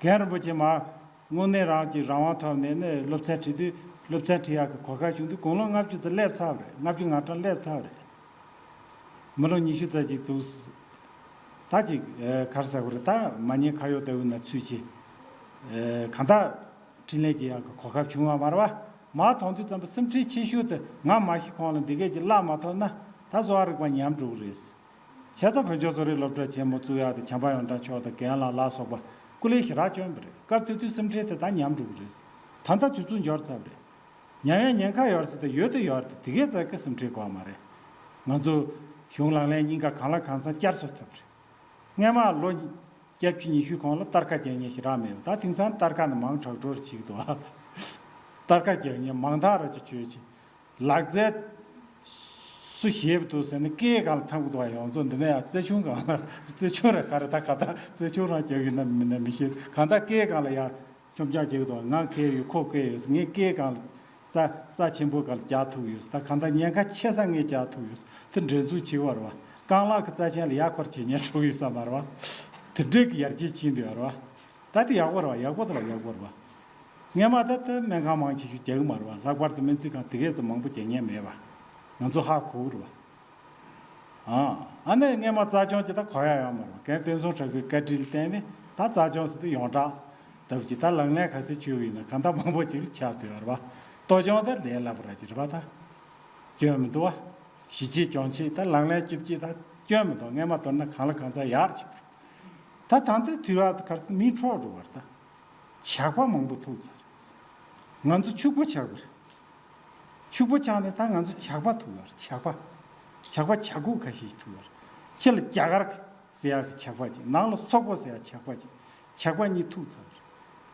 རྒན་རིན་པོ་ཆེ་མ་དངོས་གནས་རང་གི་རང་དབང་ཐོབ་ནས་ནས་སློབ་ཚན་ཁྲིད་དུས། སློབ་ཚན་ཁྲིད་ཡག་གི་གོ་སྐབས་བྱུང་དུས་དགུང་ལོ་ལྔ་བཅུ་ཙམ་སླེབས་ཚར་བ་རེད། ལྔ་བཅུ་ང་གྲངས་སླེབས་ཚར་བ་རེད། མི་ལོ་ཉི་ཤུ་ཙམ་ཅིག་འདུག་ད་ཅིག་ཨེ་ག་རེ་ཟེར་དགོས་རེད། ད་མ་ཉེས་ཁ་གཡོག་ལྟ་བུ་ན་ཚུད་ཅིག་ཨེ་གང་ལྟར་འཕྲིན་ལས་ཀྱི་ཡག་གི་གོ་སྐབས་བྱུང་བ་མ་རེད་བ། མ་མཐོང་དུས་ཙམ་པ་སེམས་ཁྲལ་ཆེ་ཤོས་དེ། ང་མ་ཤི་གོང་ལ་འདི་གས་ཅིག་བརླག་མ་ཐུབ་ན་ད་གསོ་བ་རིག་པ་ཉམས་འགྲོ་གི་རེད། བྱས་ཙང་བོད་ལྗོངས་གསོ་རིག་སློབ་གྲྭ་ཆེན་མོ་བཙུགས་ཡག་དེ་བྱམས་པ་ཡོངས་གྲགས་མཆོག་དང་རྒན་ལགས་ལ་སོགས་པ་སྐུ་ལས་ཞེ་དྲག་བསྐྱོན་པ་རེད། སྐབས་དེ་དུས་སེམས་ཁྲལ་དེ་ད་ཉམས་འགྲོ་གི་རེད། ད་ལྟ་དུས་ཚོད་འབྱོར་ཚར་བ་རེད། ཉམས་ཡ་ཉེན་ཁ་ཡོད་རེད་ཟེར་ཏེ་ཡོད་དེ་ཡོད་རེད་དེ། དེ་གས་ཙག་གི་སེམས་ཁྲལ་དགོས་མ་རེད། ང་ཚོ་གཞུང་ལག་ལེན་གཉིས་ཀ་གང་ལ་གང་འཚམ་བསྐྱར་གསོ་ཐུབ་རེད། སྔས་མ་ལོ་བརྒྱད་ཅུ་ཉི་ཤུ་གོང་ལ་གཏར་ཁ་རྒྱག་མཁན་ཞེ་དྲག་མེད་པ། ད་དེང་སང་གཏར་ཁ་ནི་མང་དྲགས་འགྲོ་རེ་བྱེད་ཀྱི་འདུག་ཨ། གཏར་ཁ་རྒྱག་མཁན་མང་དག་ར་ཅིག་བྱོས་ཅིག་ལག་རྩལ་སུ་ཞེད་པ་འདུག་ཟེར་ན་སྐེའི་སྒང་ལ་འཐམ་གི་འདུག་ཨ། ཡོངས་རྫོགས་འདི་ནས་ཡང་རྩེ་ཆུང་སྒང་ལ། རྩེ་ཆུང་ར་ག་རེ་ད་ག་ད་རྩེ་ཆུང་རང་རྒྱག་གི་ན་མིན་ན་མི་ཤེས། གང་ལྟར་སྐེའི་སྒང་ལ་ཡར་འཁྱོམ་རྐྱང་བྱེད་ཀྱི་འདུག་ང་སྐེ་ཡོད། ཁོ་སྐེ་ཡོད། ངས་སྐེའི་སྒང་ལ་རྩ་རྩ་ཆེན་པོའི་སྒང་ལ་རྒྱག་ཐུབ་ཡོད། ད་གང་ལྟར་ཉེན་ཁ་ཆེ་ས་ངས་རྒྱག་ཐུབ་ཡོད། དེ་འདྲེན་འཛུགས་བྱེད་པ་རེད་བ། རྐང་ལག་གི་རྩ་ཆེན་ལ་ཡར་འཁོར་བྱེད་ཉན་འགྲོ་གི་ཡོད་ས་མ་རེད་བ། དེ་འདྲས་ཀྱི་ཡར་རྒྱས་ཕྱིན་འདུག་ཡ་རེད་བ། ད་དེ་ཡག་པོ་རེད་བ། ཡག་པོ་དེ་ལ་ཡག་པོ་རེད་བ། སྔས་མ་ད་ལྟ་སྨན་ཁང་མང་ཆེ་ཤོས་རྒྱག་གི་མ་རེད་བ། ལྷག་པར་དུ་སྨན་རྩིས་ཁང་དེ་གས་ཙམ་མང་པོ་རྒྱག་མཁན་མེད་བ། ང་ཚོ་ཧ་གོ་གི་རེད་བ། ཨ་ཨ་ནི་སྔས་མ་རྩ་སྦྱོང་ཅིག་ད་གོ་ཡ་ཡོད་མ་རེད་བ། རྒན་བསྟན་སྲུང་གྲགས་པའི་བཀའ་དྲིན་ལ་བརྟེན་ནས་ད་རྩ་སྦྱོང་ཟེར་དུས་ཡོངས་གྲགས་ལྟ་བུ་ཅིག་ད་ལག་ལེན་ག་ཚོད་བྱུང་ཡོད་ན་གང་ལྟར་མང་པོ་ཅིག་ལ་ཁྱབ་བསྡད་ཡོད་རེད་བ། གཏོ་སྦྱོང་ད་ལས་སླ་པོ་ར་ཅིག་རེད་བ། ད་སྐྱོན་མི་འདུག་བ། ཞི་བྱེད་སྦྱོང་བྱེད་ད་ལག་ལེན་བཅུ་གཅིག་ད་སྐྱོན་མི་འདུག་སྔས་མ་མདོར་ན་གང་ལ་གང་འཚམ་ཡག་ཅིག་ད་ད་ལྟའི་དུས་བབ་ག་རེ་ཟེར་མི་འཕྲོག་འགྲོ་བ་རེད་ད། ཇག་པ་མང་པོ་ཐུག་ཚར། ང་ཚོ་ཕྱུག་པོ་ཆགས་པ་རེད། ཕྱུག་པོ་ཆགས་ནས་ད་ང་ཚོ་ཇག་པ་ཐུག་ཡོད་རེད། ཇག་པ། ཇག་པ་ཇག་རྐུན་ཁ་ཤས་ཤིག་ཐུག་ཡོད་རེད། ཕྱི་ལ་རྒྱ་གར་ཟེར་ཡག་གི་ཇག་པ་ཅིག་ནང་ལ་སོག་པོ་ཟེར་ཡག་ཇག་པ་ཅིག་ཇག་པ་གཉིས་ཐུག་ཚར་རེད།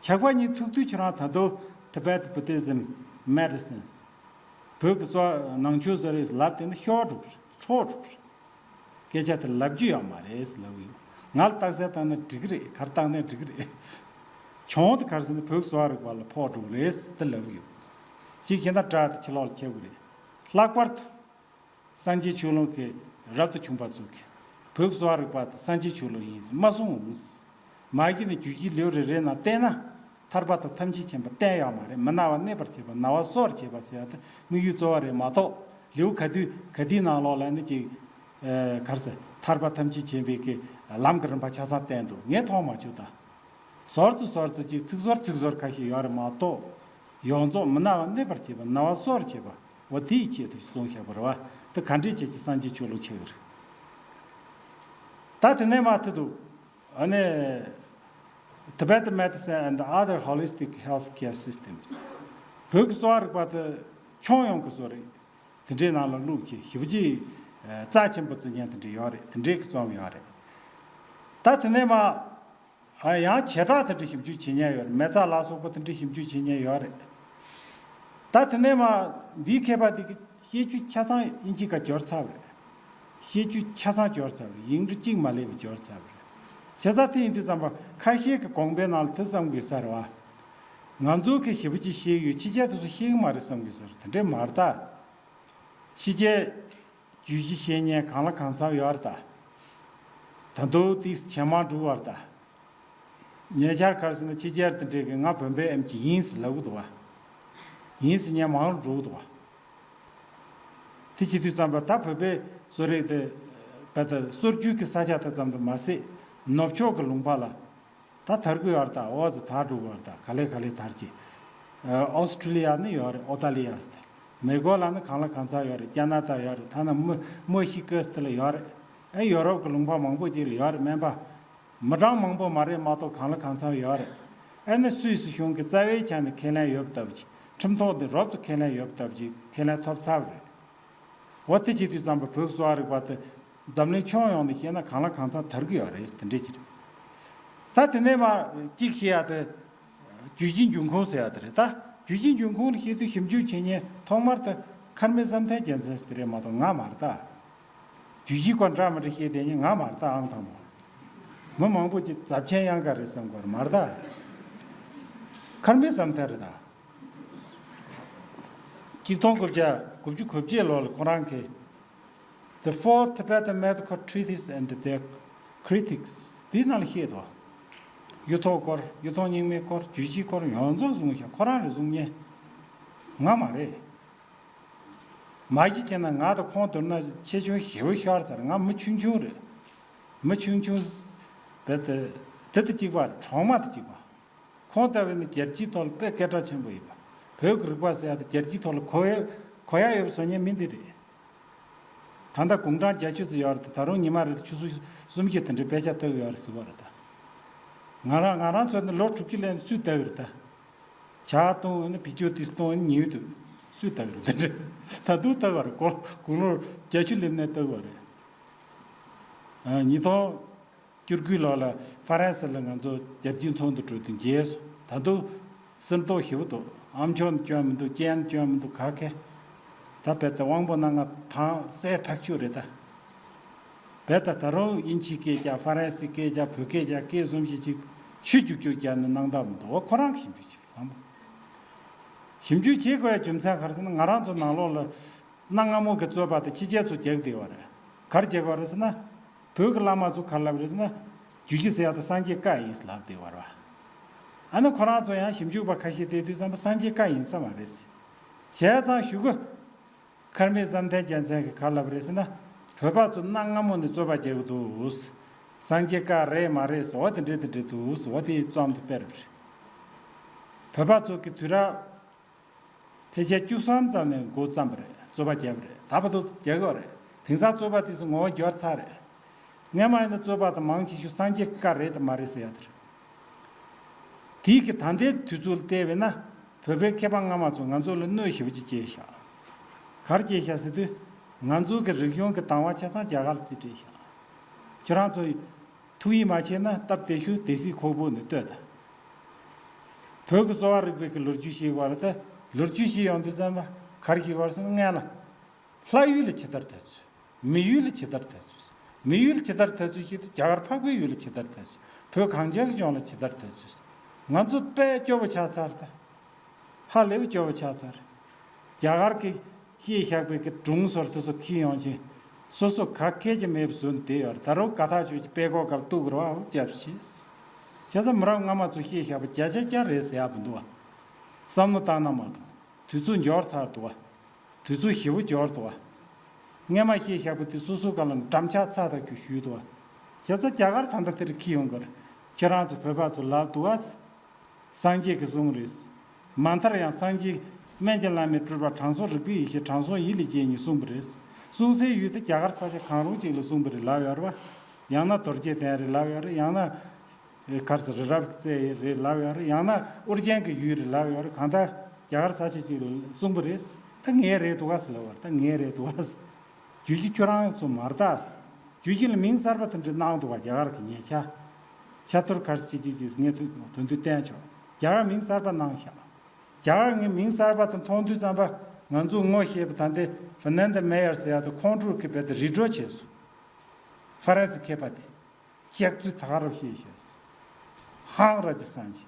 ཇག་པ་གཉིས་ཐུག་དུས་ཁྱེད་རང་ད་དུང་Tibet Buddhism Medicines། བོད་ཀྱི་གསོ་བ་ནང་ཆོས་ཟེར་རེད་ལབ་དེ་ནི་ཤོར་འགྲོ་གི་རེད། འཕྲོག་འགྲོ་གི་རེད། སྐད་ཆ་དེ་ལབ་རྒྱུ་ཡོད་མ་རེད་ལབ་ཡོད། ང་ལ་རྟགས་གསལ་བཏང་ན་འགྲིག་གི་རེད། ག་རེ་བཏང་ན་འགྲིག་གི་རེད། གྱོང་དེ་ག་རེ་ཟེར་ན་བོད་གསོ་བ་རིག་པ་ལ་ཕོག་འགྲོ་གི་རེད་དེ་ལབ་ཡོད། ཅིག་བྱས་ན་དགྲ་དེ་ཕྱི་ལོགས་ལ་ཁྱབ་གི་རེད། ལྷག་པར་དུ་སངས་རྒྱས་ཆོས་ལུགས་ཀྱི་རབ་ཏུ་བྱུང་བ་ཚོ་གིས་བོད་གསོ་བ་རིག་པ་དེ་སངས་རྒྱས་ཆོས་ལུགས་ཡིན་ཟེར་མ་གསུང་འོང་། མ་གཞི་ནས་རྒྱུད་བཞི་ལེའུ་རེ་རེ་ནང་བལྟས་ན། ཐར་པ་དང་ཐམས་ཅད་མཁྱེན་པ་གཏན་ཡོད་མ་རེད། མི་ན་བ་གནས་པར་བྱེད་པ། ན་བ་གསོ་བར་བྱེད་པ་ཟེར་ཡ་དེ་དམིགས་ཡུལ་གཙོ་བོ་རེད་མ་གཏོགས། ལེའུ་ག་དུས་ག་དུས་ནང་ལོགས་ལ་ནི་ཅིག་ཨེ་ག་རེ་ཟེར། ཐར་པ་ཐམས་ཅད་མཁྱེན་པའི་གི་ལམ་གྱི་རིམ་པ་ཆ་ཚང་བསྟན་འདུག་ངས་མཐོང་མ་བྱུང་ད། ཟུར་ཙམ་ཟུར་ཙམ་ཅིག་ཚིག་ཟུར་ཚིག་ཟུར་ཁ་ཤས་ཡོད་རེད་མ་གཏོགས། ཡོངས་རྫོགས་མི་ན་བ་གནས་པར་བྱེད་པ། ན་བ་གསོ་བར་བྱེད་པ། འོ་དེའི་ཆེད་དུ་གསུངས་བཞག་པ་རེད་བ། དེ་ག་འདྲས་བྱས་ཀྱི་སངས་རྒྱས་ཆོས་ལུགས་ཆགས་ཀྱི་རེད། ད་དེ་ནས་མར་དེ་འདུག་ཨ་ནི། Tibetan medicine and other holistic health care systems. བོད་ཀྱི་གསོ་བ་རིག་པ་དེ་ཁྱོན་ཡོངས་ཀྱི་བཟོ་རིག་དེ་འདྲའི་ནང་ལ་བླུགས་ཀྱི་ཞེ་པོ་ཅིག་རྩ་ཆེན་པོ་བརྩི་མཁན་དེ་འདྲ་ཡོད་རེད། དེ་འདྲའི་གི་རྩོམ་ཡོད་རེད། ད་དེ་ནས་མར་ཡང་བྱེ་བྲག་དེ་འདྲ་ཞིབ་འཇུག་བྱེད་མཁན་ཡོད་རེད། མེ་བཙའ་ལ་སོགས་པ་དེ་འདྲ་ཞིབ་འཇུག་བྱེད་མཁན་ཡོད་རེད། ད་དེ་ནས་མར་འདིའི་མཁས་པ་དེ་གི་བཤད་རྒྱུ་ཆ་ཚང་དབྱིན་ཇིའི་སྐད་སྦྱོར་ཚར་བ་རེད། བཤད་རྒྱུ་ཆ་ཚང་སྦྱོར་ཚར་བ་རེད། ཡིག་འབྲུ་གཅིག་མ་ལུས་པ་སྦྱོར་ཚར་བ་རེད། བྱས་ཙང་དེ་ཡིན་དུས་ཙམ་པ་ཁ་ཤས་ཀྱི་དགོངས་པའི་ནང་ལ་དེ་བསམ་དགོས་ས་རེད་བ། ང་ཚོ་གིས་ཞེ་པོ་ཅིག་ཤེས་ཡོད། ཕྱི་རྒྱལ་དེ་ཚོ་ཤེས་ཀྱི་མ་རེད་བསམ་དགོས་ས་རེད། དེ་འདྲས་མ་རེད་ད། ཕྱི་རྒྱལ་རྒྱུད་བཞི་ཤེས་མཁན་གང་ལ་གང་འཚམ་ཡོད་རེད་ད། ད་དུང་ཏིག་ཇེ་མང་འགྲོ་བ་རེད་ད། ཉེ་ཆར་ག་རེ་ཟེར་ན་ཕྱི་རྒྱལ་དེ་འདྲས་ཀྱིས་ང་བོད་པའི་ཨེམ་ཆི་ཡིན་ཟེར་ལབ་གི་འདུག་བ། ཡིན་ཟེར་མཁན་མང་རུ་འགྲོ་གི་འདུག་བ། དེ་བྱེད་དུས་ཙམ་པ་ད་བོད་པའི་གསོ་རིག་དེ་བལ་ད་སྲོལ་རྒྱུན་གྱི་ས་ཆ་དེ་ཙམ་དུ་མ་ཟད། ནུབ་ཕྱོགས་ཀྱི་ལུང་པ་ལ་ད་དར་གི་ཡོད་རེད། ད་ཨོ་ཙི་དར་འགྲོ་གི་ཡོད་རེད། ད་ག་ལེ་ག་ལེ་དར་གྱི། ཨོ་སི་ཁྲུ་ལི་ཡ་ནི་ཡོད་རེད། ཨོ་ཏ་ལི་ཡ་ཟེར་ཏེ། མེ་གོ་ལ་ནི་གང་ལ་གང་འཚམ་ཡོད་རེད། ཀ་ན་ཌ་ཡོད་རེད། ཐ་ན་མི་མི་ཤི་ཀི་ཟེར་ཏེ་ལ་ཡོད་རེད། ཨེ་ཡོ་རོབ་ཀྱི་ལུང་པ་མང་པོ་ཅིག་ལ་ཡོད་རེད། སྨན་པ་མི་གྲངས་མང་པོ་མ་རེད་མ་གཏོགས་གང་ལ་གང་འཚམ་ཡོད་རེད། ཨེ་ནི་སུད་སི་གཞུང་གི་རྩ་བའི་ཆ་ནས་ཁས་ལེན་ཡོད་པ་ལྟ་བུ་ཅིག་ཁྲིམས་ཐོག་ནས་རོབ་ཏུ་ཁས་ལེན་ཡོད་པ་ལྟ་བུ་ཅིག་ཁས་ལེན་ཐོབ་ཚར་བ་རེད། འོ་དེ་བྱེད་དུས་ཙམ་པ་བོད་ཀྱི་གསོ་བ་རིག་པ་དེ་འཛམ་གླིང་ཁྱོན་ཡོངས་ནས་བཤད་ན་གང་ལ་གང་འཚམ་དར་གྱི་ཡོད་རེད། དེ་འདྲས་ཅིག་རེད། ད་དེ་ནས་མར་གཅིག་བཤད་ཡ་དེ་རྒྱུ་རྐྱེན་འབྱུང་ཁུངས་ཟེར་ཡ་དེ་རེད། ད་རྒྱུ་རྐྱེན་འབྱུང་ཁུངས་ལ་བཤད་དུས་ཞིབ་འཇུག་བྱེད་མཁན་ཐོག་མར་དེ་ཁར་མེ་བསམ་གཏན་རྒྱལ་མཚན་ཟེར་དེ་རེད་མ་གཏོགས་ང་མ་རེད་ད། རྒྱུ་གཅིག་པ་འདྲ་མི་འདྲ་བཤད་བསྡད་མཁན་ང་མ་རེད་ད། ཨང་དང་པོ། མི་མང་པོ་ཅིག་ཛབ་ཆེན་གཡང་དཀར་རེད་བསམ་གི་ཡོད་རེད། མ་རེད་ད། ཁར་མེ་བསམ་གཏན་རེད་ད། གཅིག་སྟོང་དགུ་བརྒྱ་དགུ་བཅུ་གོ་བརྒྱད་ལོ་ལ་ཁོ་རང་གིས་The Four Tibetan Medical Treatises and Their Critics དེའི་ནང་ལ་བཤད་འདུག་གཡུ་ཐོག་སྐོར། གཡུ་ཐོག་རྙིང་མའི་སྐོར། རྒྱུད་བཞིའི་སྐོར་ཡོངས་རྫོགས་བཟུང་ཤག་ཁོ་རང་རེད་བཟུང་མཁན། ང་མ་རེད། མ་གཞི་བྱས་ན་ང་དང་ཁོང་བསྡུར་ན་ཆེ་ཆུང་ཞེ་པོ་ཤོར་ཚར། ང་མི་ཆུང་ཆུང་རེད། མི་ཆུང་ཆུང་རྦད་དེ་དེ་དང་གཅིག་པ་རེད། གྲོག་མ་དང་གཅིག་པ། ཁོང་ལྟ་བུ་ནི་རྒྱལ་སྤྱིའི་ཐོག་ལ་དཔེ་སྐད་གྲགས་ཆེན་པོ་ཡོད་པ། བོད་ཀྱི་རིག་པ་ཟེར་ཡ་དེ་རྒྱལ་སྤྱིའི་ཐོག་ལ་གོ་ཡ་གོ་ཡ་ཡོད་པ་བཟོ་མཁན་མི་འདི་རེད། ད་ལྟ་དགུང་གྲངས་བརྒྱད་ཅུ་ཙམ་ཡོད་རེད་དེ། ད་རུང་ཉི་མ་རེར་ཆུ་ཚོད་སུམ་བརྒྱ་དེ་འདྲའི་དཔེ་ཆ་ལྟ་གི་ཡོད་རེད་ཟེར་བ་རེད་ད། ང་རང་ང་རང་ཚོ་ནི་ལོ་དྲུག་ཅུ་ལོན་སུས་ལྟ་གི་རེད་ད། ཇ་བཏུང་ནི་བི་ཅོ་ཏི་བཏུང་ཉིན་དུ་སུས་ལྟ་གི་རེད་ད། ད་དུང་ལྟ་གི་རེད། གོ་དགུང་ལོ་བརྒྱད་ཅུ་སླེབས་ནས་ལྟ་གི་རེད། ཉིས་སྟོང་བཅུ་དགུ་ལོ་ལ་ཧྥ་རན་སི་ལ་ང་ཚོ་རྒྱལ་སྤྱིའི་ཚོགས་འདུ་གྲོལ་དུས་མཇལ་སོང་། ད་དུང་གསེར་མདོག་ཞེ་པོ་འདུག་ཨམ་ཅོག་ནི་སྐྱོན་མི་འདུག་སྤྱན་སྐྱོན་མི་འདུག་ག་གེ། ད་རྦད་དེ་དབང་པོ་སྣ་ལྔ་ཐང་གསལ་ཐག་ཆོད་རེད་ད། རྦད་དེ་ད་རུང་དབྱིན་ཇིའི་སྐད་རྒྱག་ཧྥ་རན་སིའི་སྐད་རྒྱག་བོད་སྐད་རྒྱག་སྐད་གསུམ་བཞི་ཅིག་ཆུ་རྒྱུག་རྒྱུག་རྒྱག་ནས་གནང་སྟངས་མི་འདུག་འོ་ཁོ་རང་གི་ཞིབ་འཇུག་བྱེད་དགོས་བསམ། ཞིབ་འཇུག་བྱེད་དགོས་ཡ་རྒྱུ་མཚན་ག་རེ་ཟེར་ན། ང་རང་ཚོ་ནང་ལོགས་ལ་གནའ་སྔ་མོ་གི་རྩོད་པ་དེ་ཕྱི་རྒྱལ་ཚོ་རྒྱག་བསྡད་པ་རེད། ག་རེ་རྒྱག་པ་རེད་ཟེར་ན། བོད་ཀྱི་བླ་མ་ཚོ་ག་རེ་ལབ་རེད་ཟེར་ན། རྒྱུད་བཞི་ཟེར་ཡ་དེ་སངས་རྒྱས་བཀའ་ཡིན་ཟེར་ལབ་བསྡད་པ་རེད་བ། ཨ་ནི་ཁོ་རང་ཚོ་ཡང་ཞིབ་འཇུག་པ་ཁ་ཤས་བལྟས་དུས་ཙམ་པ་སངས་རྒྱས་བཀའ་ཡིན་ས་མ་རེད་ཟེར། བྱས་ཙང་གཞུག་གུ་ཁར་མེ་བསམ་གཏན་རྒྱལ་མཚན་གྱིས་ག་རེ་ལབ་རེད་ཟེར་ན། བོད་པ་ཚོ་གནའ་སྔ་མོ་ནས་རྩོད་པ་རྒྱག་གི་འདུག་སངས་རྒྱས་བཀའ་རེད་མ་རེད་ཟེར་བ་དེ་འདྲས་དེ་འདྲས་འདུག་ཟེར་བ་དེ་རྩོམ་དེ་སྤེལ་བ་རེད། བོད་པ་ཚོ་གི་དུས་རབས་ཕལ་ཆེར་བཅུ་གསུམ་ཙམ་ནས་འགོ་བརྩམས་པ་རེད། རྩོད་པ་བརྒྱབ་པ་རེད། ད་བར་དུ་རྒྱག་གི་ཡོད་རེད། དེང་སང་རྩོད་པ་དེ་ཚོ་ངོ་བོ་འགྱུར་ཚར་རེད། སྔན་མ་ཡིན་ན་རྩོད་པ་དེ་མང་ཆེ་ཤོས་སངས་རྒྱས་བཀའ་རེད་དམ་མ་རེད་ཟེར་ཡ་དེ་རེད། དེའི་གི་ད་ལྟའི་དུས་ཚོད་ལ་བལྟས་པས་ན། བོད་པའི་མཁས་པ་སྔ་མ་ཚོ་ང་ཚོ་ལ་གནོད་ཞེ་པོ་ཅིག་སྐྱེལ་ཤག་ག་རེ་སྐྱེལ་ཤག་ཟེར་དུས། ང་ཚོ་གི་རིག་གཞུང་གི་དང་བ་ཆ་ཚང་རྒྱ་གར་ལ་རྩིས་སྤྲད་ཤག་ཁྱོད་རང་ཚོ་ཐུགས་ཡིད་མ་ཆེས་ན་སྟབས་བདེ་ཤོས་སྡེ་སྲིད་ཁོག་པོ་ནས་ལྟོས་དང་། བོད་ཀྱི་གསོ་བ་རིག་པའི་གི་ལོ་རྒྱུས་ཤེས་དགོས་རེད་དེ། ལོ་རྒྱུས་ཤེས་ཡོང་དུས་ཙམ་པ་ག་རེ་ཤེས་དགོས་རེད་ཟེར་ན། སྔན་ལ་ལྷ་ཡུལ་ལ་ཇི་ལྟར་དར་ཚུལ། མི་ཡུལ་ལ་ཇི་ལྟར་དར་ཚུལ། མི་ཡུལ་ལ་ཇི་ལྟར་དར་ཚུལ་ཤེས་དུས། རྒྱ་གར་འཕགས་པའི་ཡུལ་ལ་ཇི་ལྟར་དར་ཚུལ། བོད་གངས་ཅན་གྱི་ལྗོངས་ལ་ཇི་ལྟར་དར་ཚུལ། ང་ཚོ་དཔེ་སྐྱོ་བོ་ཆགས་ཚར་ད། ཧ་ལས་པ་སྐྱོ་བོ་ཆགས་ཚར། རྒྱ་གར་གྱིས་བཤད་བཞག་པའི་གི་སྒྲུང་ཟུར་དེ་ཚོ་འཁྱེར་ཡོང་ཅིང་། སོ་སོ་ག་གེ་ཅིག་མེད་པ་བཟོས་ནས་བསྡད་ཡོད་རེད། ད་རུང་དགའ་ཐག་ཆོད་ཀྱི་དཔྲལ་ཀོ་སྒང་ལ་གཏུག་དགོས་རེད་བ། ཨོ་རྒྱབ་ཤིག་བྱས་ཙང་མི་རབས་སྔ་མ་ཚོས་བཤད་བཞག་པ་བརྒྱ་ཆ་བརྒྱ་རེད་ཟེར་ཡག་མི་འདུག་བ། བསམ་བློ་བཏང་ན་མ་གཏོགས། དུས་ཚོད་འགྱུར་ཚར་འདུག་བ། དུས་ཚོད་ཞེ་པོ་འགྱུར་འདུག་བ། སྔན་མ་བཤད་བཞག་པ་དེ་སོ་སོ་སྒང་ལ་འགྲམ་ལྕག་ཚ་ཐག་ཆོད་བཞུས་འདུག་བ། བྱས་ཙང་རྒྱ་གར་ད་ལྟ་དེར་འཁྱེར་ཡོང་གི་རེད། ཁྱེད་རང་ཚོ་བོད་པ་ཚོ་ལབ་འདུག་བ། སངས་རྒྱས་ཀྱིས་གསུངས་རེད། མ་མཐར་ཡང་སངས་རྒྱས་སྨན་གྱི་བླ་མའི་སྤྲུལ་པ་དྲང་སྲོང་རིག་པའི་ཡེ་ཤེས་དྲང་སྲོང་ཡིད་ལ་བྱས་ནས་གསུངས་པ་རེད། གསུངས་སའི་ཡུལ་དེ་རྒྱ་གར་ས་ཆ་གང་རུང་ཅིག་ལ་གསུངས་པ་རེད་ལབ་ཡོད་རེད་བ། ཡང་ན་རྡོ་རྗེ་གདན་རེད་ལབ་ཡོད་རེད། ཡང་ན་གར་ས་རི་རབ་ཀྱི་རྩེ་རེད་ལབ་ཡོད་རེད། ཡང་ན་ཨོ་རྒྱན་གྱི་ཡུལ་རེད་ལབ་ཡོད་རེད། གང་ལྟར་རྒྱ་གར་ས་ཆ་ཅིག་ལ་གསུངས་པ་རེད། ད་ངའི་རེད་འདུག་ག་ཟེར་ལབ་པ་རེད། ད་ངའི་རེད་འདུག་ག་ཟེར། རྒྱུ་རྐྱེན་ཁྱོད་རང་ཚོ་མ་རེད་ད། རྒྱུ་རྐྱེན་ལ་མིང་གསར་པ་དེ་འདྲ་གནང་འདུག་ག་རྒྱ་གར་གྱི་ཉེ་ཆར། ཆ་ཐོར་གར་སི་ཅི་ཅི་ཅི་ངས་དོན་དུ་བསྟན་ཆོག་རྒྱ་གར་མིང་གསར་པ་གནང་ཤག་རྒྱ་གར་ངས་མིང་གསར་པ་དེ་མཐོང་དུས་ཙམ་པ། ང་ཚོ་ངོ་ཤེས་པ་ད་ལྟའི་ཧྥ་ནན་ད་མེ་ཡར་ཟེར་ཡ་དེ་ཁོང་ཁྲོ་གིས་རྦད་དེ་རི་བྲོ་བྱས་སོང་། ཧྥ་རན་སི་མཁས་པ་དེ། སྐྱག་རྫུན་ད་ག་རང་བཤད་ཤག་ཧང་ར་ཅིག་སངས་ཅིག་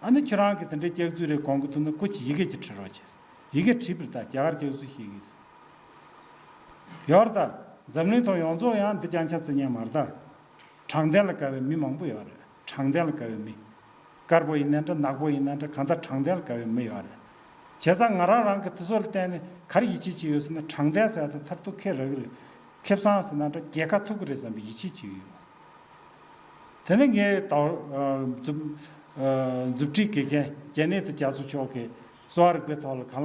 ཨ་ནི་ཁྱོད་རང་གིས་དེ་འདྲའི་སྐྱག་རྫུན་རེད་དགོངས་ཀྱི་འདུག་ན་སྐུ་མཁྱེན་ཡི་གེ་ཅིག་བྲིས་རོགས་བྱས། ཡི་གེ་བྲིས་པ་རེད་ད། རྒྱ་གར་སྐྱག་རྫུན་བཤད་ཀྱི་ཡོད་རེད་ད། འཛམ་གླིང་ཐོག་ཡོངས་རྫོགས་ཡང་འདི་རྐྱང་རྐྱང་བརྩི་མཁན་མ་རེད་ད། དྲང་བདེན་ལ་དགའ་བའི་མི་མང་པོ་ཡོད་རེད། དྲང་བདེན་ལ་དགའ་བའི་མི། དཀར་པོ་ཡིན་ན་འདྲ། ནག་པོ་ཡིན་ན་འདྲ། གང་ལྟར་དྲང་བདེན་ལ་དགའ་བའི་མི་ཡོད་རེད། བྱས་ཙང་ང་རང་རང་གི་དེ་ཚོ་ལ་བརྟེན་ནས་ག་རེ་ཡིད་ཆེས་བྱེད་ཡོད་ཟེར་ན། དྲང་བདེན་ཟེར་ཡ་དེ་མཐར་ཐུག་ཁེ་རག་གི་རེད། ཁེ་བཟང་ཟེར་ན་འདྲ་རྒྱལ་ཁ་ཐོབ་ཀྱི་རེད་བསམ་པའི་ཡིད་ཆེས་བྱེད་ཀྱི་ཡོད། དེ་ནས་ངས་ད་མཛུབ་མཛུབ་ཁྲིད་དགེ་རྒན་རྒྱལ་གནས་དུ་རྒྱ་མཚོ་མཆོག་གིས་གསོ་བ་རིག་པའི་ཐོག་ལ་གང་